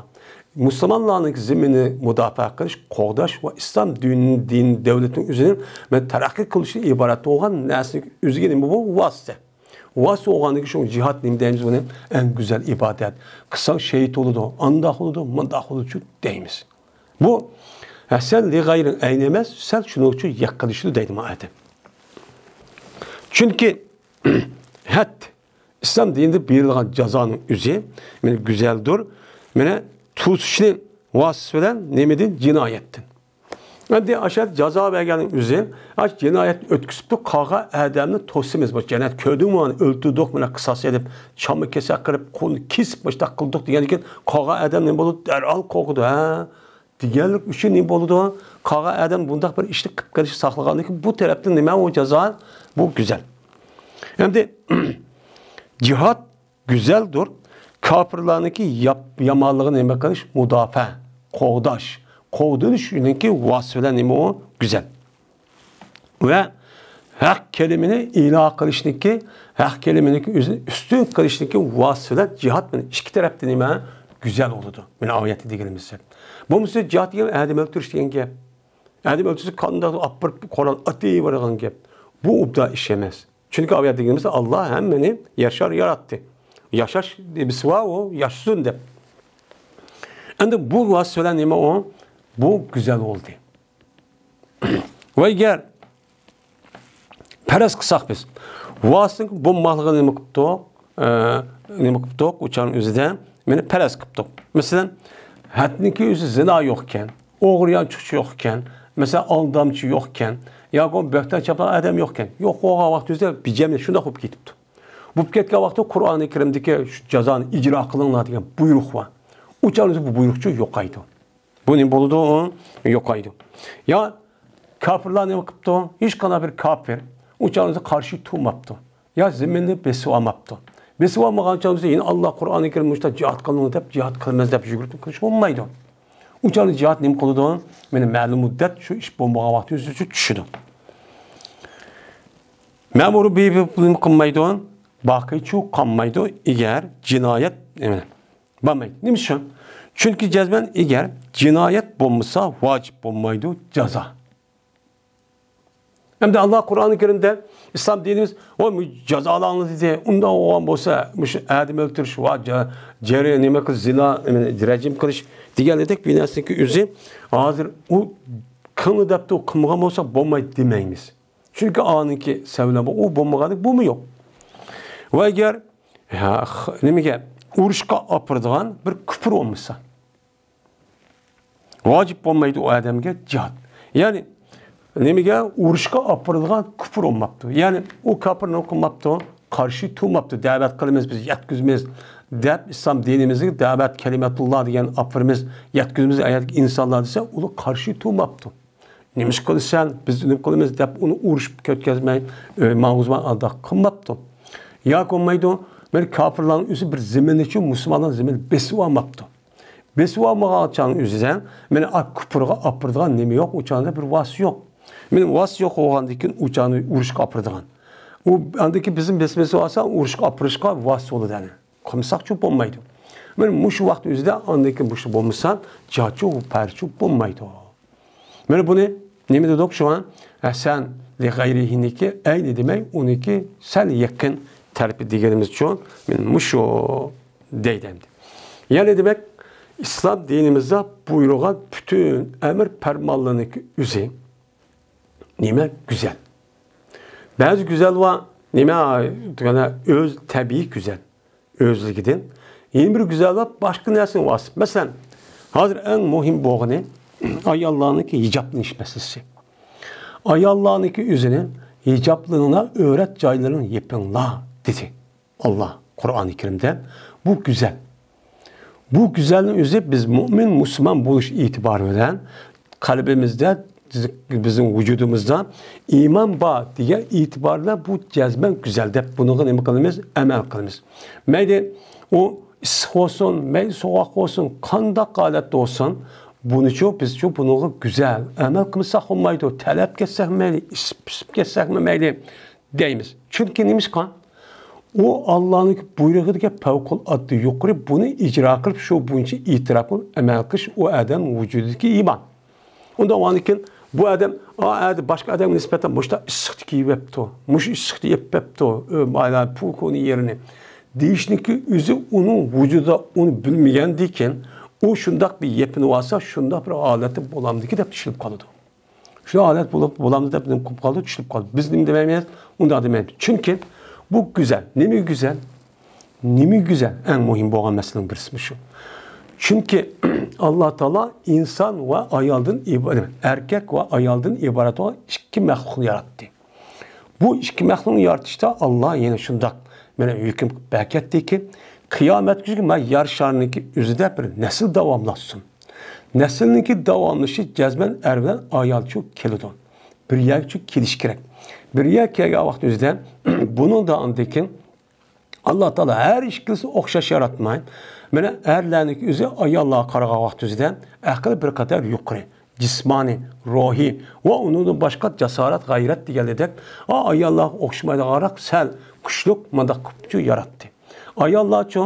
مۇسۇلمانلارنىڭ زېمىنىنى مۇداپىئە قىلىش، قوغداش ۋە ئىسلام دىن، دىن دۆلىتىنىڭ ئۆزىنى مەن تەرەققىي قىلىشى ئىبارەت بولغان نەرسىنىڭ ئۆزىگە نېمە بۇ؟ ۋاسىتە. ۋاسىتە بولغاندىكىن شۇ جىھاد نېمە دەيمىز بۇنى؟ ئەڭ گۈزەل ئىبادەت. قىلساڭ شېھىت بولىدۇ، ئانداق بولىدۇ، مۇنداق بولىدۇ دەيمىز. بۇ ئەسەل لىغەيرىڭ ئەينى ئەمەس، سەل شۇنىڭ ئۈچۈن يەككىلىشىدۇ دەيدۇ مانا ئادەم. چۈنكى ھەد، ئىسلام دىنىدا بېرىلغان جازانىڭ ئۆزى مانا گۈزەلدۇر. مانا توسۇشنى ۋاسىتىسى بىلەن نېمىدىن؟ جىنايەتتىن. ئەمدى ئاشۇ جازا بەرگەننىڭ ئۆزى، ئاشۇ جىنايەت ئۆتكۈزۈپتۇ، قالغان ئادەمنى توسىمىز. بۇ جىنايەت كۆردۈڭمۇ، ئۇنى ئۆلتۈردۇق، مانا قىساس ئېلىپ، چامما كېسەك قىلىپ، قولىنى كېسىپ، مۇشۇنداق قىلدۇق دېگەندىن كېيىن قالغان ئادەم نېمە بولىدۇ؟ دەرھال قورقىدۇ، ھە؟ دېگەنلىك ئۈچۈن نېمە بولىدۇ؟ قالغان ئادەم بۇنداق بىر ئىشنى قىلىپ قېلىشى ساقلىغاندىن كېيىن بۇ تەرەپتىن نېمە ئۇ جازا؟ بۇ گۈزەل. ئەمدى جىھاد گۈزەلدۇر، كاپىرلارنىڭكى ياپ-، يامانلىقىنى نېمە قىلىش؟ مۇداپىئە، قوغداش، قوغدىنىشنىڭكى ۋاسىتىسى بىلەن نېمە ئۇ؟ گۈزەل. ۋە ھەق كەلىمىنى ئېلا قىلىشنىڭكى، ھەق كەلىمىنىڭكى ئۆزىنى ئۈستۈن قىلىشنىڭكى ۋاسىتىسى بىلەن جىھاد مانا ئىككى تەرەپتە نېمە؟ گۈزەل بولىدۇ. مانا ئايەتتە دېگىنىمىزچە. بولمىسا جىھاد دېگەن ئادەم ئۆلتۈرۈش دېگەن گەپ. ئادەم ئۆلتۈرسە قانداق ئاپىرىپ قورال ئاتىۋېرىدىغان گەپ. بۇ ئوبدان ئىش ئەمەس. چۈنكى ئاۋۇ يەردە دېگىنىمىز ئاللا ھەممىنى ياشار ياراتتى. ياشاش نېمىسى بار ئۇ ياشىسۇن دەپ. ئەمدى بۇ ۋاسىتە بىلەن نېمە ئۇ؟ بۇ گۈزەل بولدى. ۋە ئەگەر پەرەز قىلساق بىز، ۋاسىتىنىڭ بولماقلىقىنى نېمە قىپتۇق؟ ئە، نېمە قىپتۇق؟ ئۇ چاغنىڭ ئۆزىدە مانا پەرەز قىپتۇق. مەسىلەن، ھەدنىڭكى ئۆزى زىنا يوقكەن، ئوغرى يانچۇقچى يوقكەن، مەسىلەن، ئالدامچى يوقكەن، ياكى بوھتان چاپلىغان ئادەم يوقكەن. يوق بولغان ۋاقىت ئۆزىدە بىجەملىك شۇنداق بولۇپ كېتىپتۇ. بولۇپ كەتكەن ۋاقىتتا قۇرئانى كەرىمدىكى شۇ جازانى ئىجرا قىلىڭلار دېگەن بۇيرۇق بار. ئۇ چاغدا بۇ بۇيرۇقچۇ يوقايدۇ. بۇ نېمە بولىدۇ؟ ئۇ يوقايدۇ. يا كاپىرلار نېمە قىپتۇ؟ ھېچقانداق بىر كاپىر ئۇ چاغدا قارشى تۇرماپتۇ. يا زېمىننى بېسىۋالماپتۇ. بېسىۋالمىغان چاغدا يەنە ئاللا قۇرئانى كەرىمدە مۇشۇنداق جىھاد قىلىڭ دەپ جىھاد قىلىمىز دەپ يۈگۈرۈپ قىلىش بولمايدۇ. ئۇ چاغدا جىھاد نېمە قىلىدۇ؟ مانا مەلۇم مۇددەت شۇ ئىش بولمىغان ۋاقىت يۈزىگە چۈشىدۇ. مەمۇرۇ بىبى نېمە قىلمايدۇ؟ باقىيچۇ قالمايدۇ، ئەگەر جىنايەت، نېمە، بولمايدۇ. نېمە ئۈچۈن؟ چۈنكى جەزمەن ئەگەر جىنايەت بولمىسا، ۋاجىپ بولمايدۇ جازا. ئەمدى ئاللا قۇرئانى كەرىمدە ئىسلام دىنىمىز، ۋاي، جازالاڭلار دېدى. ئۇنداق بولغان بولسا، مۇشۇ ئادەم ئۆلتۈرۈش، ۋە جا-، جەرى-، نېمە قىلىش، زىنا، نېمە، رەجىم قىلىش دېگەنلىكتەك بىر نەرسىنىڭكى ئۆزى ھازىر ئۇ قىلىڭ دەپتۇ، قىلمىغان بولسا بولمايدۇ دېمەيمىز. چۈنكى ئانىڭكى سەۋەبى ئۇ بولمىغانلىق بۇمۇ يوق. ۋە ئەگەر، ھە، خ-، نېمىگە، ئۇرۇشقا ئاپىرىدىغان بىر كۇپۇر بولمىسا، ۋاجىپ بولمايدۇ ئۇ ئادەمگە جىھاد. يەنى نېمىگە، ئۇرۇشقا ئاپىرىدىغان كۇپۇر بولماپتۇ. يەنى ئۇ كاپىر نېمە قىلماپتۇ؟ قارشى تۇرماپتۇ. دەۋەت قىلىمىز، بىز يەتكۈزىمىز دەپ، ئىسلام دىنىمىزگە دەۋەت، كەلىمەتۇللا دېگەن ئاپىرىمىز، يەتكۈزىمىز ئايەتتىكى ئىنسانلار دېسە، ئۇلار قارشى تۇرماپتۇ. نېمە ئىش قىلىسەن، بىز نېمە قىلىمىز دەپ ئۇنى ئۇرۇشۇپ كەتكۈزمەي، ئۆي ماڭغۇزماي ئانداق قىلماپتۇ. ياكى بولمايدۇ، مانا كاپىرلارنىڭ ئۆزى بىر زېمىننىچۇ مۇسۇلمانلار زېمىنىنى بېسىۋالماپتۇ. بېسىۋالمىغان چاغنىڭ ئۆزىدە مانا ئا كۇپۇرغا ئاپىرىدىغان نېمە يوق، ئۇ چاغدا بىر ۋاسىتە يوق. مانا ۋاسىتە يوق بولغاندىن كېيىن ئۇ چاغنى ئۇرۇشقا ئاپىرىدىغان. ئۇ ئاندىن كېيىن بىزنى بېسىۋالسا ئۇرۇشقا ئاپىرىشقا ۋاسىتە بولىدۇ ئەنە. قىلمىساقچۇ بولمايدۇ. مانا مۇشۇ ۋاقىت ئۆزىدە ئاندىن كېيىن مۇشۇ بولمىسا جاچۇ پەرچۇ بولمايدۇ. مانا بۇنى نېمە دېدۇق شۇڭا؟ ھەسەن لىغەيرىھىنىكى ئەينى دېمەي، ئۇنىڭكى سەل يېقىن تەرىپى دېگىنىمىز ئۈچۈن مانا مۇشۇ دەيدۇ ئەمدى. يەنى دېمەك، ئىسلام دىنىمىزدا بۇيرۇغان پۈتۈن ئەمر پەرمانلىرىنىڭكى ئۆزى نېمە؟ گۈزەل. بەزى گۈزەل بار، نېمە؟ دېگەندە ئۆز تەبىئىي گۈزەل. ئۆزلۈكىدىن. يەنە بىر گۈزەل بار، باشقا نەرسىنىڭ ۋاسىتىسى. مەسىلەن، ھازىر ئەڭ مۇھىم بولغىنى ئاياللارنىڭكى ھىجابلىنىش مەسىلىسى. ئاياللارنىڭكى ئۆزىنى ھىجابلىنىڭلار، ئۆرەت جايلىرىنى يېپىڭلار، دېدى ئاللا قۇرئانى كەرىمدە. بۇ گۈزەل. بۇ گۈزەلنىڭ ئۆزى بىز مۇئمىن، مۇسۇلمان بولۇش ئېتىبارى بىلەن قەلبىمىزدە، بىزنىڭ ۋۇجۇدىمىزدا ئىمان بار دېگەن ئېتىبار بىلەن بۇ جەزمەن گۈزەل دەپ بۇنىڭغا نېمە قىلىمىز؟ ئەمەل قىلىمىز. مەيلى ئۇ ئىسسىق بولسۇن، مەيلى سوغۇق بولسۇن، قانداق ھالەتتە بولسۇن، بۇنىچۇ بىزچۇ بۇنىڭغا گۈزەل ئەمەل قىلمىساق بولمايدۇ. تەرلەپ كەتسەكمۇ مەيلى، ئىسسىپ پىسىپ كەتسەكمۇ مەيلى، دەيمىز. چۈنكى نېمىشقا؟ ئۇ ئاللانىڭ بۇيرۇقىدىكى پەۋقۇلئاددە يۇقىرى، بۇنى ئىجرا قىلىپ، شۇ بويىچە ئېتىراپ قىلىپ، ئەمەل قىلىش ئۇ ئادەم ۋۇجۇدىدىكى ئىمان. ئۇنداق بولغاندىكىن بۇ ئادەم، ئا، ئەدە باشقا ئادەمگە نىسبەتەن مۇشۇنداق ئىسسىقتا كىيىۋەپتۇ، مۇشۇ ئىسسىقتا يېپىۋەپتۇ، ئۆ، مانا پۇل كونى يېرىنى دېيىشنىڭكى ئۆزى ئۇنىڭ ۋۇجۇدىدا ئۇنى بىلمىگەندىكىن، ئۇ شۇنداق بىر يېپىنىۋالسا، شۇنداق بىر ھالەتتە بولامدىكى دەپ چۈشىنىپ قالىدۇ. شۇ ھالەت بولۇپ، بولامدۇ دەپ نېمە قىلىپ قالىدۇ، چۈشىنىپ قالىدۇ. بىز نېمە دېمەيمىز، ئۇنداق دېمەيمىز. چۈنكى بۇ گۈزەل. نېمىگە گۈزەل؟ نېمە گۈزەل؟ ئەڭ مۇھىم بولغان مەسىلىنىڭ بىرسى شۇ. چۈنكى ئاللا تائالا ئىنسان ۋە ئايالدىن ئىبارەت، ئەركەك ۋە ئايالدىن ئىبارەت بولغان ئىككى مەخلۇقنى ياراتتى. بۇ ئىككى مەخلۇقنى يارىتىشتا ئاللا يەنە شۇنداق مانا ھۆكۈم قىلىپ بەركەتتىكى، قىيامەت كۈنى مانا يەر شارىنىڭكى ئۆزىدە بىر نەسىل داۋاملاشسۇن. نەسىلنىڭكى داۋاملىشىشى جەزمەن ئەر بىلەن ئايالچۇ كېلىدۇ. بىر يەرگىچۇ كېلىش كېرەك. بىر يەرگە كەلگەن ۋاقىت ئۆزىدە بۇنىڭدا ئاندىن كېيىن ئاللا تائالا ھەر ئىككىلىسىنى ئوخشاش ياراتماي، مانا ئەرلەرنىڭكى ئۆزى ئاياللارغا قارىغان ۋاقىت ئۆزىدە ئەقىل بىر قەدەر يۇقىرى، جىسمانىي، روھىي ۋە ئۇنىڭدىن باشقا جاسارەت، غەيرەت دېگەنلىدەك، ئا، ئاياللارغا ئوخشىمايدىغانراق سەل كۈچلۈك مۇنداق قىپچۇ ياراتتى. ئاياللارچۇ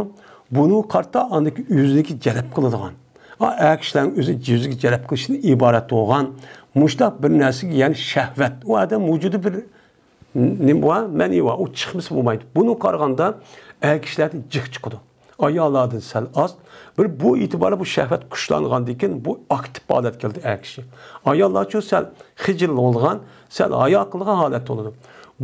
بۇنىڭغا قارىتا ئاندىكى ئۆزىنىڭكى جەلپ قىلىدىغان، ئا، ئەر كىشىلەرنىڭ ئۆزى يۈزىگە جەلپ قىلىشىدىن ئىبارەت بولغان مۇشۇنداق بىر نەرسىگە، يەنى شەھۋەت، ئۇ ئادەم ۋۇجۇدى بىر نېمە بار؟ مەنى بار. ئۇ چىقمىسا بولمايدۇ. بۇنىڭغا قارىغاندا ئەر كىشىلەردىن جىق چىقىدۇ. ئاياللاردىن سەل ئاز. بىر بۇ ئېتىباردا بۇ شەھۋەت كۈچلەنگەندىن كېيىن بۇ ئاكتىپ ھالەتكە كېلىدۇ ئەر كىشى. ئاياللارچۇ سەل خىجىل بولىدىغان، سەل ھايا قىلىدىغان ھالەتتە بولىدۇ.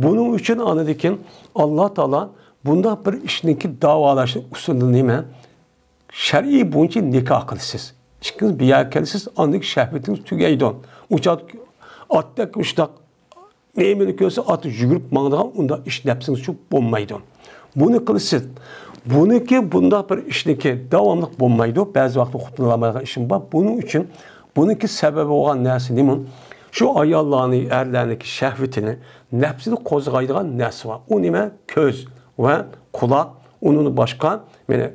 بۇنىڭ ئۈچۈن ئاندىن كېيىن ئاللا تائالا بۇنداق بىر ئىشنىڭكى داۋالاش ئۇسۇلىنى نېمە؟ شەرئىي بويىچە نىكاھ قىلىسىز. ئىككىڭىز بىر يەرگە كېلىسىز، ئاندىن كېيىن شەھۋىتىڭىز تۈگەيدۇ. ئۇ چاغدا ئاتتەك مۇشۇنداق نېمىنى كۆرسە ئاتى يۈگۈرۈپ ماڭىدىغان ئۇنداق ئىش نەپسىڭىز ئۈچۈن بولمايدۇ. بۇنى قىلىسىز. بۇنىكى بۇنداق بىر ئىشنىكى داۋاملىق بولمايدۇ. بەزى ۋاقىتتا قۇتۇلالمايدىغان ئىشىم بار. بۇنىڭ ئۈچۈن بۇنىڭكى سەۋەبى بولغان نەرسە نېمە؟ شۇ ئاياللارنى، ئەرلەرنىڭكى شەھۋىتىنى، نەپسىنى قوزغايدىغان نەرسە بار. ئۇ نېمە؟ كۆز ۋە قۇلاق، ئۇنىڭدىن باشقا، مانا،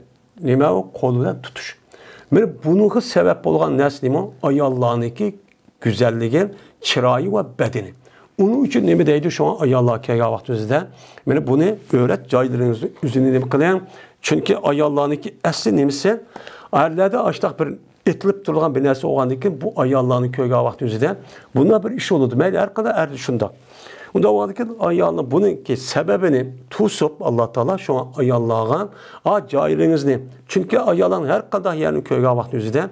نېمە ئۇ؟ قول بىلەن تۇتۇش. مانا بۇنىڭغا سەۋەب بولغان نەرسە نېمە؟ ئاياللارنىڭكى گۈزەللىكى، چىرايى ۋە بەدىنى. ئۇنىڭ ئۈچۈن نېمە دەيدۇ؟ شۇڭا ئاياللار كەلگەن ۋاقتىمىزدا، مانا بۇنى ئۆرەت جايلىرىڭىزنى ئۆزىنى نېمە قىلىڭ. چۈنكى ئاياللارنىڭكى ئەسلى نېمىسى؟ ئەرلەردە ئاشتاق بىر ئېتىلىپ تۇرىدىغان بىر نەرسە بولغاندىن كېيىن، بۇ ئاياللارنى كۆرگەن ۋاقتىمىزدا، بۇنداق بىر ئىش بولىدۇ. مەيلى، ھەر قانداق ئەردە شۇنداق. ئۇنداق بولغاندىن كېيىن ئايالنىڭ بۇنىڭكى سەۋەبىنى توسۇپ، ئاللا تائالا شۇڭا ئاياللارغا، ئا، جايلىرىڭىزنى، چۈنكى ئاياللارنىڭ ھەر قانداق يەرنى كۆرگەن ۋاقتى ئۆزىدە،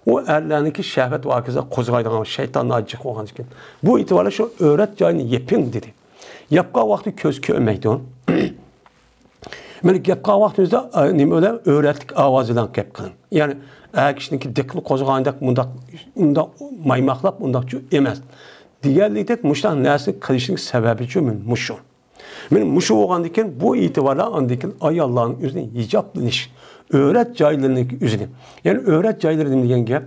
ئۇ ئەرلەرنىڭكى شەھۋەت ۋە ھاكازا قوزغايدىغان شەيتاننى ئاجىق بولغاندىكىن، بۇ ئېتىباردا شۇ ئۆرەت جاينى يېپىڭ دېدى. ياپقان ۋاقتى كۆز كۆرمەيدۇ. مانا گەپ قىلغان ۋاقتىمىزدا، ئا، نېمە بىلەن؟ ئۆرەتلىك ئاۋاز بىلەن گەپ قىلىڭ. يەنى ئەر كىشىنىڭكى دىققىتىنى قوزغىغاندەك مۇنداق، ئۇنداق مايماقلاپ ئۇنداقچۇ ئەمەس. دېگەنلىكتەك مۇشۇنداق نەرسىنى قىلىشنىڭ سەۋەبىچۇ مانا مۇشۇ. مانا مۇشۇ بولغاندىن كېيىن بۇ ئېتىباردا ئاندىن كېيىن ئاياللارنىڭ ئۆزىنى ھىجابلىنىش، ئۆرەت جايلىرىنىڭ ئۆزىنى، يەنى ئۆرەت جايلىرى نېمە دېگەن گەپ؟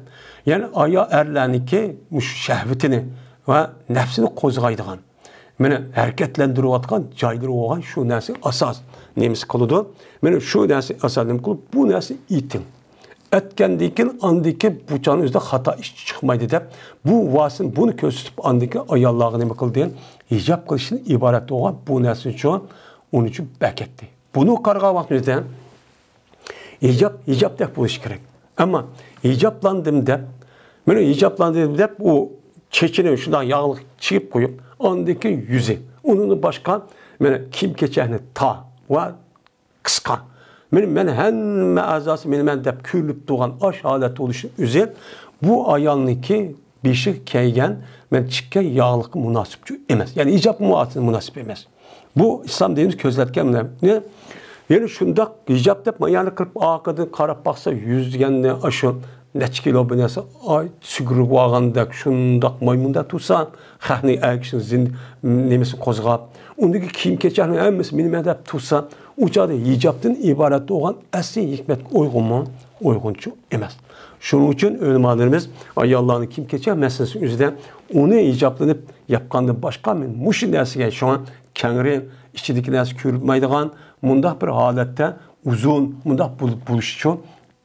يەنى ئايال ئەرلەرنىڭكى مۇشۇ شەھۋىتىنى ۋە نەپسىنى قوزغايدىغان، مانا ھەرىكەتلەندۈرۈۋاتقان جايلىرى بولغان شۇ نەرسە ئاساس نېمىسى قىلىدۇ؟ مانا شۇ نەرسە ئاساس نېمە قىلىدۇ؟ بۇ نەرسە ئېيتىڭ. ئەتكەندىن كېيىن، ئاندىن كېيىن بۇ چاغنىڭ ئۆزىدە خاتا ئىش چىقمايدۇ دەپ، بۇ ۋاسىتىنى بۇنى كۆرسىتىپ، ئاندىن كېيىن ئاياللارغا نېمە قىلدى؟ ھىجاب قىلىشتىن ئىبارەت بولغان بۇ نەرسىنى شۇ ئۇنىڭ ئۈچۈن بەكەتتى. بۇنى قارىغان ۋاقتىمىزدا ھىجاب، ھىجابتەك بولۇشى كېرەك. ئەمما ھىجابلاندىم دەپ، مانا ھىجابلاندىم دەپ، ئۇ چېچىنى شۇنداق ياغلىق چىگىپ قويۇپ، ئاندىن كېيىن يۈزى، ئۇنىڭدىن باشقا، مانا كىيىم-كېچەكنى تار ۋە قىسقا. مانا مەن ھەممە ئەزاسى مېنىمەن دەپ كۆرۈنۈپ تۇرغان ئاش ھالەتتە بولۇشنىڭ ئۆزى بۇ ئايالنىڭكى بېشىغا كىيگەن، مانا چىككەن ياغلىققا مۇناسىپچۇ ئەمەس. يەنى ھىجابقا مۇناسىپ ئەمەس. بۇ ئىسلام دىنىمىز كۆزەتكەن نەرسە. يەنە شۇنداق ھىجاب دەپ، يەنە قىلىپ ئارقىدىن قاراپ باقسا، يۈز دېگەننى ئاشۇ نەچچە كىلو بىر نەرسە، ئاي، سۈگۈرۈپ ئالغاندەك، شۇنداق مايمۇندەك تۇرسا، خەقنى، ئەر كىشىنىڭ زىن-، نېمىسىنى قوزغاپ، ئۇندىكى كىيىم-كېچەكنىڭ ھەممىسى مېنىمەن دەپ تۇرسا، ئۇ چاغدا ھىجابتىن ئىبارەت بولغان ئەسلى ھېكمەتكە ئۇيغۇنمۇ؟ ئۇيغۇنچۇ ئەمەس. شۇنىڭ ئۈچۈن ئۆلىمالىرىمىز ئاياللارنىڭ كىيىم-كېچەك مەسىلىسىنىڭ ئۆزىدە ئۇنى ھىجابلىنىپ ياپقاندىن باشقا، مەن مۇشۇ نەرسىگە، شۇڭا كەڭرى ئىچىدىكى نەرسە كۆرۈنمەيدىغان مۇنداق بىر ھالەتتە ئۇزۇن مۇنداق بول-، بولۇشىچۇ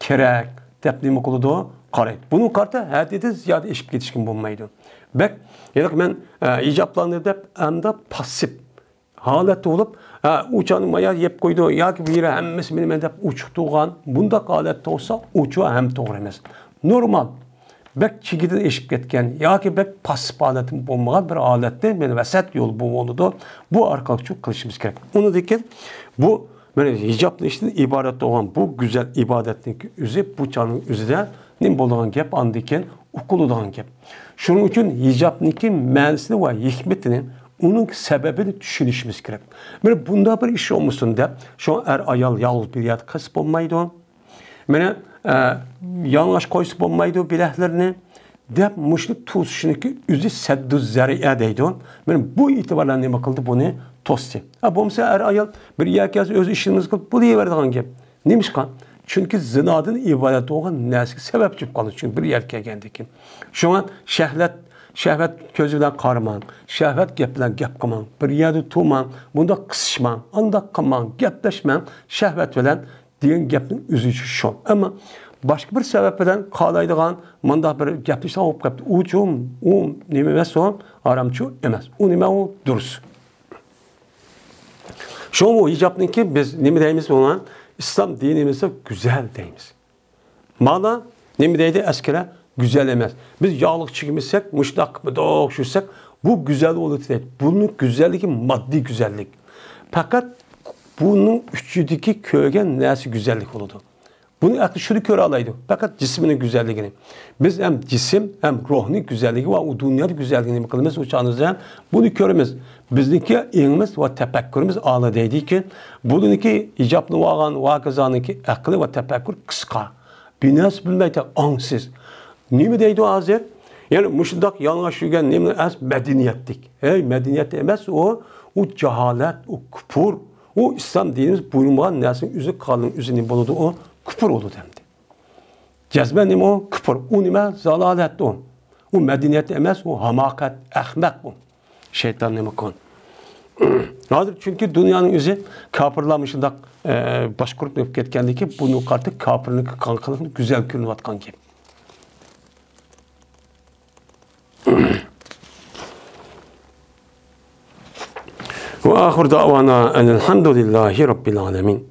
كېرەك دەپ نېمە قىلىدۇ؟ قارايدۇ. بۇنىڭغا قارىتا ھەددىدىن زىيادە ئېشىپ كېتىشكىمۇ بولمايدۇ. بەك، ھېلىقى مەن، ئە، ھىجابلاندى دەپ ئەمدى پاسسىپ ھالەتتە بولۇپ، ھە، ئۇ چاغنى مايا يەپ قويدى ياكى بۇ يەر ھەممىسى مېنىمەن دەپ ئوچۇق تۇرغان، بۇنداق ھالەتتە بولسا، ئۇچۇ ھەم توغرا ئەمەس. نورمال، بەك چېگىدىن ئېشىپ كەتكەن ياكى بەك پاسسىپ ھالەتتە بولمىغان بىر ھالەتنى، مەن ۋەسەت يولى بۇ بولىدۇ. بۇ ئارقىلىق شۇ قىلىشىمىز كېرەك. ئۇنىڭدىن كېيىن بۇ مانا ھىجابنىڭ ئىچىدىن ئىبارەت بولغان بۇ گۈزەل ئىبادەتنىڭكى ئۆزى بۇ چاغنىڭ ئۆزىدە نېمە بولىدىغان گەپ، ئاندىن كېيىن ئۇقۇلىدىغان گەپ. شۇنىڭ ئۈچۈن ھىجابنىڭكى مەنىسىنى ۋە ھېكمىتىنى، ئۇنىڭ سەۋەبىنى چۈشىنىشىمىز كېرەك. مانا بۇنداق بىر ئىش بولمىسۇن دەپ، شۇڭا ئەر-ئايال يالغۇز بىر يەردە قىلسا بولمايدۇ. مانا، ئە، يالىڭاچ قويسا بولمايدۇ بىلەكلىرىنى، دەپ مۇشۇنى توسۇشنىڭكى ئۆزى سەددۇ زەرىئە دەيدۇ. مانا بۇ ئېتىبار بىلەن نېمە قىلدى، بۇنى توستى. ئە، بولمىسا ئەر-ئايال بىر يەرگە كەلسە ئۆز ئىشىنى قىلىپ بولۇۋېرىدىغان گەپ. نېمىشقا؟ چۈنكى زىنادىن ئىبارەت بولغان نەرسىگە سەۋەبچى بولۇپ قالىدۇ. چۈنكى بىر يەرگە كەلگەندىن كېيىن. شۇڭا شەھۋەت، شەھۋەت كۆزى بىلەن قارىماڭ، شەھۋەت گەپ بىلەن گەپ قىلماڭ، بىر يەردە تۇرماڭ، بۇنداق قىسىشماڭ، ئانداق قىلماڭ، گەپلەشمەڭ، شەھۋەت بىلەن دېگەن گەپنىڭ ئۆزى شۇ. ئەمما باشقا بىر سەۋەب بىلەن قالايدىغان مۇنداق بىر گەپلىشىش بولۇپ قاپتۇ. ئۇچۇ، ئۇ نېمە ئەمەس ئۇ؟ ھارامچۇ ئەمەس. ئۇ نېمە ئۇ؟ دۇرۇس. شۇڭا بۇ ھىجابنىڭكى بىز نېمە دەيمىز بۇنى؟ ئىسلام دىنىمىزدا گۈزەل دەيمىز. مانا نېمە دەيدۇ ئەسكىرە؟ گۈزەل ئەمەس. بىز ياغلىق چىگمىسەك، مۇشۇنداق قىلمىدۇق، شۇسەك، بۇ گۈزەل بولىدۇ دەيدۇ. بۇنىڭ گۈزەللىكى ماددىي گۈزەللىك. پەقەت بۇنىڭ ئىچىدىكى كۆرگەن نەرسە گۈزەللىك بولىدۇ. بۇنى ئەقىل شۇنى كۆرەلەيدۇ، پەقەت جىسىمنىڭ گۈزەللىكىنى. بىز ھەم جىسىم، ھەم روھنىڭ گۈزەللىكى ۋە ئۇ دۇنيادا گۈزەللىكىنى نېمە قىلىمىز؟ ئۇ چاغدا بىز ھەم بۇنى كۆرىمىز. بىزنىڭكى ئېڭىمىز ۋە تەپەككۇرىمىز ئالىي دەيدىكى، بۇنىڭكى ھىجابنى ئالغان ۋاكىزانىڭكى ئەقلى ۋە تەپەككۇر قىسقا. بىر نەرسە بىلمەيدۇ، ئاڭسىز. نېمە دەيدۇ ھازىر؟ يەنى مۇشۇنداق يالىڭاچ يۈرگەن نېمە ئەمەس، مەدەنىيەتلىك. ھەي، مەدەنىيەت ئەمەس ئۇ، ئۇ جاھالەت، ئۇ كۇپۇر. ئۇ ئىسلام دىنىمىز بۇيرۇمىغان نەرسىنىڭ ئۆزى قىلغاننىڭ ئۆزى نېمە بولىدۇ؟ ئۇ كۇپۇر بولىدۇ ئەمدى. جەزمەن نېمە ئۇ؟ كۇپۇر. ئۇ نېمە؟ زالالەت ئۇ. ئۇ مەدەنىيەت ئەمەس، ئۇ ھاماقەت، ئەخمەق ئۇ. شەيتان نېمە قىلغان؟ ھازىر چۈنكى دۇنيانىڭ ئۆزى كاپىرلار مۇشۇنداق، ئە، باشقۇرۇپ ئۆلۈپ كەتكەندىن كېيىن بۇنى قارىتا كاپىرنىڭ قىلغان قىلىقىنى گۈزەل كۆرۈنۈۋاتقان گەپ. وآخر دعوانا أن الحمد لله رب العالمين.